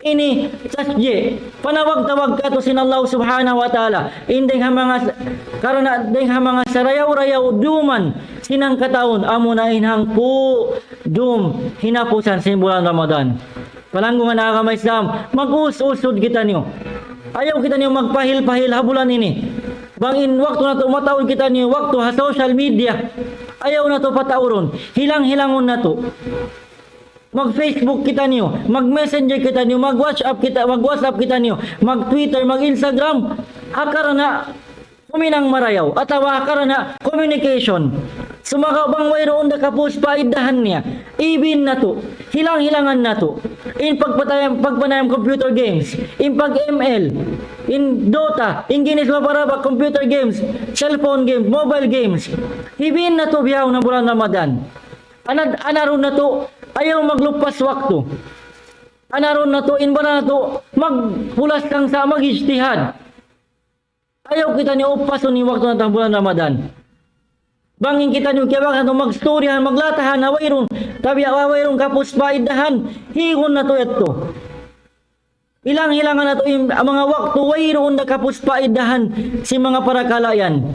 Ini, sasji, panawag-tawag kātu' sin Allah Subhanahu wa Ta'ala. In dayng ha manga, karna' dayng ha manga sarayaw-rayaw duman sin hangkatau, amuna in hangpu' dum hinapusan sin bulan Ramadan. Palanggungan agama Islam, mag-us-usud kitaniyu. Ayaw kitaniyu magpahil-pahil ha bulan ini. Bang in waktu natu' mataud kitaniyu, waktu ha social media. Ayaw natu' pataurun. Hilang-hilangun natu'. Mag-Facebook kitaniyu, mag-Messenger kitaniyu, mag-WhatsApp kita, mag-WhatsApp kitaniyu, mag-Twitter, mag-Instagram. Ha karna' huminang marayaw, atawa ha karna' communication. Sumagawa' bang wayruun da kapus paiddahan niya, ibin natu', hilang-hilangan natu'. In pagpatayam, pagpanayam computer games, in pag-M L, in Dota, in ginis maparaba computer games, cellphone games, mobile games. Ibin natu' bihaun ha bulan Ramadan. Anad-, anarun natu', ayaw maglupas waktu. Anarun natu', in baran natu', magpulas kangsa, mag-ijtihad. Ayaw kitaniyu upasun in waktu natu' ha bulan Ramadan. Bang in kitaniyu kiyabagatan natu' magstoryahan, maglatahan, na wayruun, tabiya' wayruun kapus paiddahan, higun natu' yadtu. Hilang-hilangan natu' in manga waktu wayruun da kapus paiddahan sin manga parakala' yan.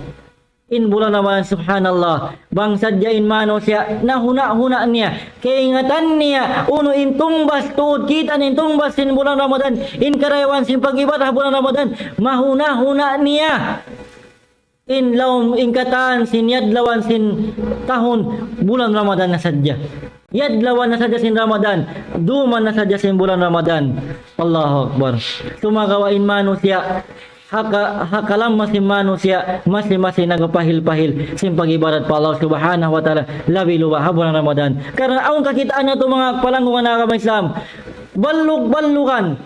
In bulan Ramadan, subhanallah. Bang sadja in manusiya', nahuna-huna niya, kaingatan niya, unu in tungbas tuud, kita' niya in tungbas sin bulan Ramadan, in karayawan sin pag-ibadat ha bulan Ramadan, mahuna-huna niya. In lawm, in katan sin yadlawan sin tahun, bulan Ramadan na sadja. Yadlawan na sadja sin Ramadan, duman na sadja sin bulan Ramadan. Allahu Akbar. Sumagawa' in manusiya', ha ka-, ha kalamma sin manusiya', masi-masi nagpahil-pahil sin pag-ibadat pa Allah Subhanahu wa Ta'ala, labi luba ha bulan Ramadan. Karna' awn kakitaan natu' manga palanggungan agama Islam, ballug-ballugan.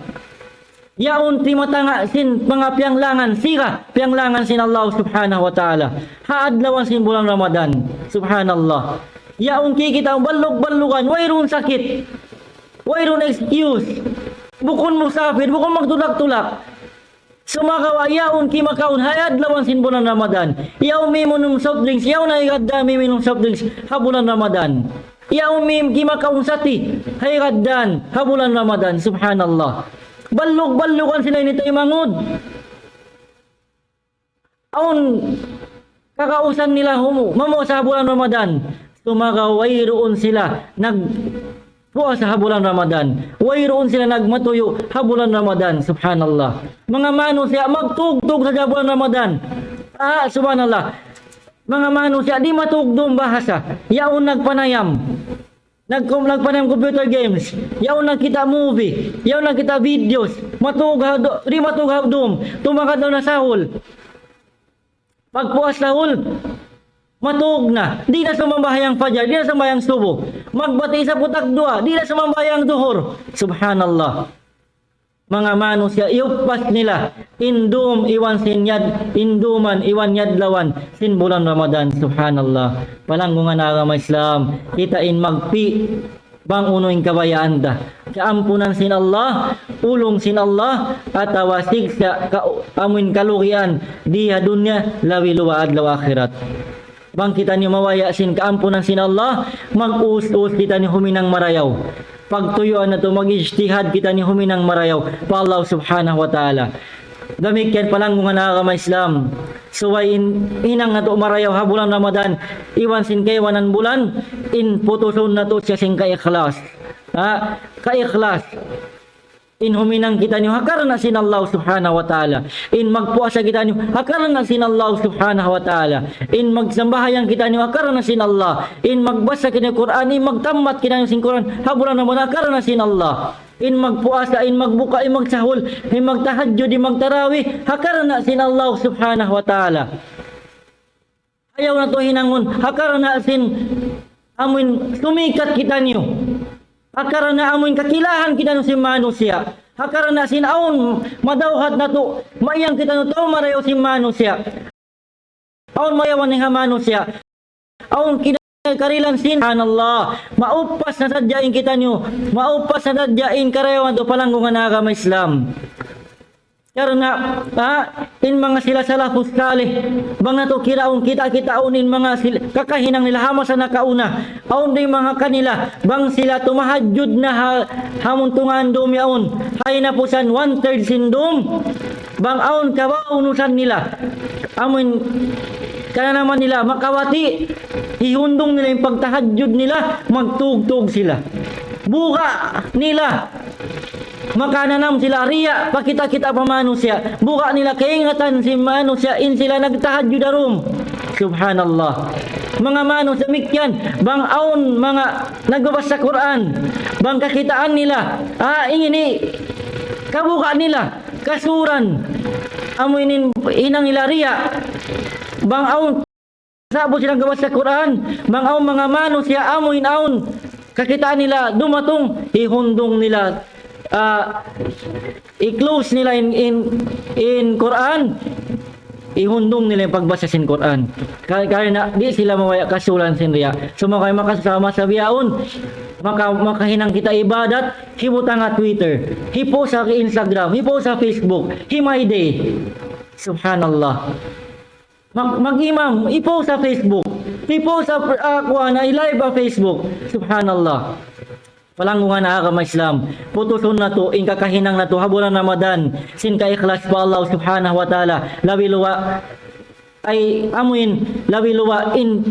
Yaun timatanga' sin manga piyanglangan, siga piyanglangan sin Allah Subhanahu wa Ta'ala. Ha adlawan sin bulan Ramadan. Subhanallah. Yaun kikita' ballug-ballugan, wayruun sakit. Wayruun excuse. Bukun musafir, bukun magtulak-tulak. Sumagawa' yaun kimakaun ha adlawan sin bulan Ramadan. Yaun miminum soft drinks, yaun ha higad da miminum soft drinks ha bulan Ramadan. Yaun mi-, kimakaun sati ha higad da ha bulan Ramadan. Subhanallah. Ballug-ballugan sila ini taymanghud. Awn kakausan nila humu-, mamuasa ha bulan Ramadan. Sumagawa' wayruun sila nagpuasa ha bulan Ramadan. Wayruun sila nagmatuyu' ha bulan Ramadan. Subhanallah. Manga manusiya' magtugtug sadja ha bulan Ramadan. Ah, subhanallah. Manga manusiya' di' matugtug bahasa. Yaun nagpanayam. Nag-, nagpanayam computer games. Yaun nagkita' movie. Yaun nagkita' videos. Matug ha du-, di' matug ha dum. Tumakad na sahul. Pagpuas sahul, Matug na, di' na sumambahayang fajar, di' na sumambahayang subuh. Magbati' sa putak duwa, di' na sumambahayang duhur. Subhanallah. Manga manusiya', iyuppas nila in dum iban sin yad-, in duman iban yadlawan sin bulan Ramadan. Subhanallah. Palanggungan agama Islam, kita' in magpi' bang unu in kabayaan ta. Kaampunan sin Allah, ulung sin Allah, atawa siksa' ka-, amuin kalugian dii ha dunya, labi luba adlaw akhirat. Bang kitaniyu mabaya' sin kaampunan sin Allah, mag-us-us kitaniyu huminang marayaw. Pagtuyuan natu', mag-ijtihad kitaniyu huminang marayaw pa Allah Subhanahu wa Ta'ala. Damikkiyan palanggungan agama Islam. Subay in, hinang natu' marayaw ha bulan Ramadan, iban sin kaibanan bulan, in putusun natu' siya sin kaikhlas. Ha? Kaikhlas. In huminang kitaniyu ha karna' sin Allah Subhanahu wa Ta'ala. In magpuasa kitaniyu ha karna' sin Allah Subhanahu wa Ta'ala. In magsambahayang kitaniyu ha karna' sin Allah. In magbasa kitaniyu Qur'an, in magtammat kitaniyu sin Qur'an ha bulan Ramadan ha karna' sin Allah. In magpuasa, in magbuka, in magsahul, in magtahajjud, in magtarawih, ha karna' sin Allah Subhanahu wa Ta'ala. Ayaw natu' hinangun ha karna' sin amuin sumikat kitaniyu. Ha karna' amuin kakilahan kitaniyu sin manusiya'. Ha karna' sin awn madawhat natu', mayan kitaniyu tau marayaw sin manusiya'. Awn marayawan niya ha manusiya'. Awn kinakarilan sin, subhanallah. Maupas na sadja in kitaniyu. Maupas na sadja in karayawan natu' palanggungan agama Islam. Karna', ha, in manga sila salafus salih, bang natu' kiraun kita', kitaun in manga sil-, kakahinang nila ha masa nakauna. Awn di' manga kanila, bang sila tumahajjud na ha, ha muntungan dum yaun. Ha hinapusan one third sin dum, bang awn kabaunusan nila. Amuin, kananaman nila, makabati', hihundung nila in pagtahajjud nila, magtugtug sila. Buga' nila, makananam sila riya', pakita'-kita' pa manusiya'. Buga' nila kaingatan sin manusiya', in sila nagtahajjud ha dum. Subhanallah. Manga manusiya' damikkiyan, bang awn manga nagbabasa Qur'an, bang kakitaan nila, ah, in ini, kabuga' nila, kasuran, amu ini in hinang nila riya', bang awn sa'bu sila nagbabasa Qur'an, bang awn manga manusiya' amuin awn kakitaan nila dumatung, hihundung nila, ah, i-close nila in, in, in Qur'an, hihundung nila in pagbasa sin Qur'an. Ka-, karna' di' sila mabaya' kasuran sin riya'. So, maka-, makasama sa bihaun, maka-, makahinang kita ibadat, hibutang ha Twitter, hipost ha Instagram, hipost ha Facebook, hi-My Day. Subhanallah. Mag-, mag-imam, i-post ha Facebook. I-post ha, ah, kuwan, i-live ha Facebook. Subhanallah. Palanggungan agama Islam. Putusun natu', in kakahinang natu', ha bulan Ramadan, sin kaikhlas pa Allah Subhanahu wa Ta'ala. Labi luba, ay, amuin, labi luba, in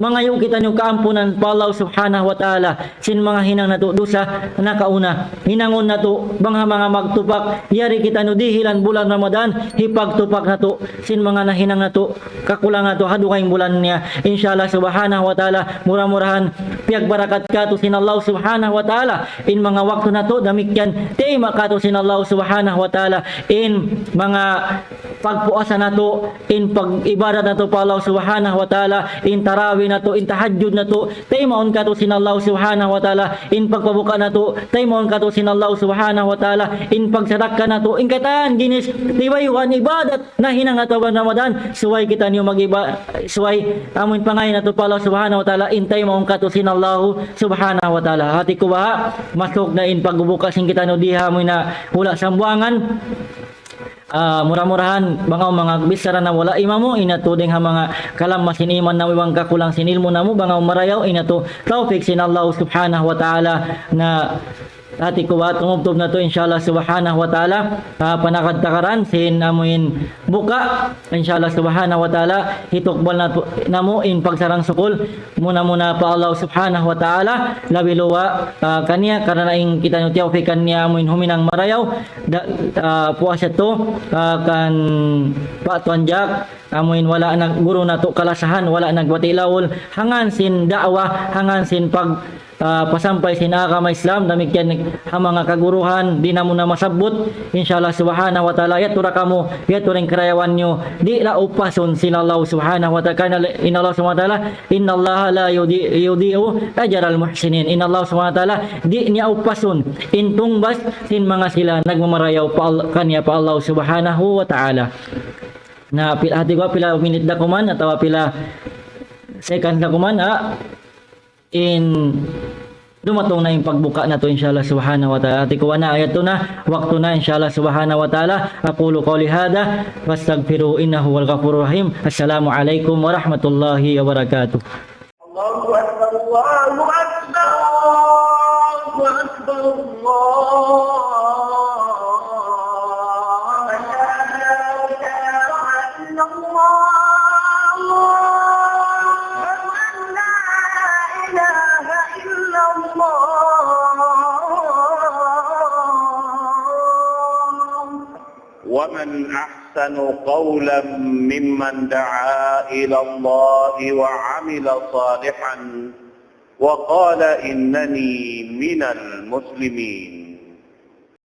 mangayu' kitaniyu kaampunan pa Allah Subhanahu wa Ta'ala, sin manga hinang natu' dusa nakauna. Hinangun natu', bang ha manga magtupak, yari kitaniyu dihilan bulan Ramadan, hipagtupak natu', sin manga nahinang natu', kakulang natu', ha dugaing bulan niya. Insha Allah Subhanahu wa Ta'ala, mura-murahan, piyagbarakat katu' sin Allah Subhanahu wa Ta'ala, in manga waktu natu', damikkiyan, tayma' katu' sin Allah Subhanahu wa Ta'ala, in manga pagpuasa natu', in pag-ibadat natu' pa Allah Subhanahu wa Ta'ala, in tarawih natu', in tahajjud natu', taymaun katu' sin Allah Subhanahu wa Ta'ala, in pagpabuka natu', taymaun katu' sin Allah Subhanahu wa Ta'ala, in pagsadakka natu', in katan ginis, tibayuan ibadat, nahinang natu' ha bulan Ramadan, subay kitaniyu mag-iba-, subay amuin pangayu' natu' pa Allah Subhanahu wa Ta'ala, in taymaun katu' sin Allah Subhanahu wa Ta'ala. Hati ku baha', masuk na in pagbuka sin kitaniyu diha amuin na hula' Sambuwangan. Ah, mura-murahan, bang awn manga bichara na wala' imamu, in yadtu dayn ha manga kalamma sin iman namu', iban kakulang sin ilmu' namu', bang awn marayaw, in yadtu tawfik sin Allah Subhanahu wa Ta'ala. Na hati ku baha' tumubtub natu', insha Allah Subhanahu wa Ta'ala, ah, panakad-takaran sin amuin buka, insha Allah Subhanahu wa Ta'ala, hitukbal natu', namu' in pagsarang-sukul, muna-muna pa Allah Subhanahu wa Ta'ala, labi luba, ah, kaniya, karna' in kitaniyu tiyawfikan niya amuin huminang marayaw, da-, ah, puasa yadtu, ah, kan Pa' Tuan Jack, amuin wala' nag-, guru natu' kalasahan, wala' nagbati' laul, hangkan sin da'wa, hangkan sin pag-, ah, pasampay sin agama Islam, damikkiyan ha manga kaguruhan, di' namu' na masabbut, insya Allah subhanahu wa ta'ala, yadtu da kamu, yadtu da in karayawan niyu, di' da upasun sin Allah subhanahu wa ta'ala, karna' in Allah subhanahu wa ta'ala, إن الله لا يضيع أجر المحسنين. In Allah subhanahu wa ta'ala, di' niya upasun in tungbas sin manga sila nagmamarayaw pa Al-, kaniya pa Allah subhanahu wa ta'ala. Na, pil-, hati ku, pila minit da kuman, atawa pila seconds da kuman, ha? In dumatung na in pagbuka natu', insya Allah subhanahu wa ta'ala. Hati ku, na, yadtu na, waktu na, insya Allah subhanahu wa ta'ala. أقول قولي هذا وأستغفره إنه هو الغفور الرحيم. السلام عليكم ورحمة الله وبركاته. الله أكبر، الله أكبر، الله أكبر، الله أكبر. أشهد أن لا إله إلا الله. أشهد أن لا إله إلا الله. ومن أحسن قولا ممن دعا إلى الله وعمل صالحا وقال إنني من المسلمين.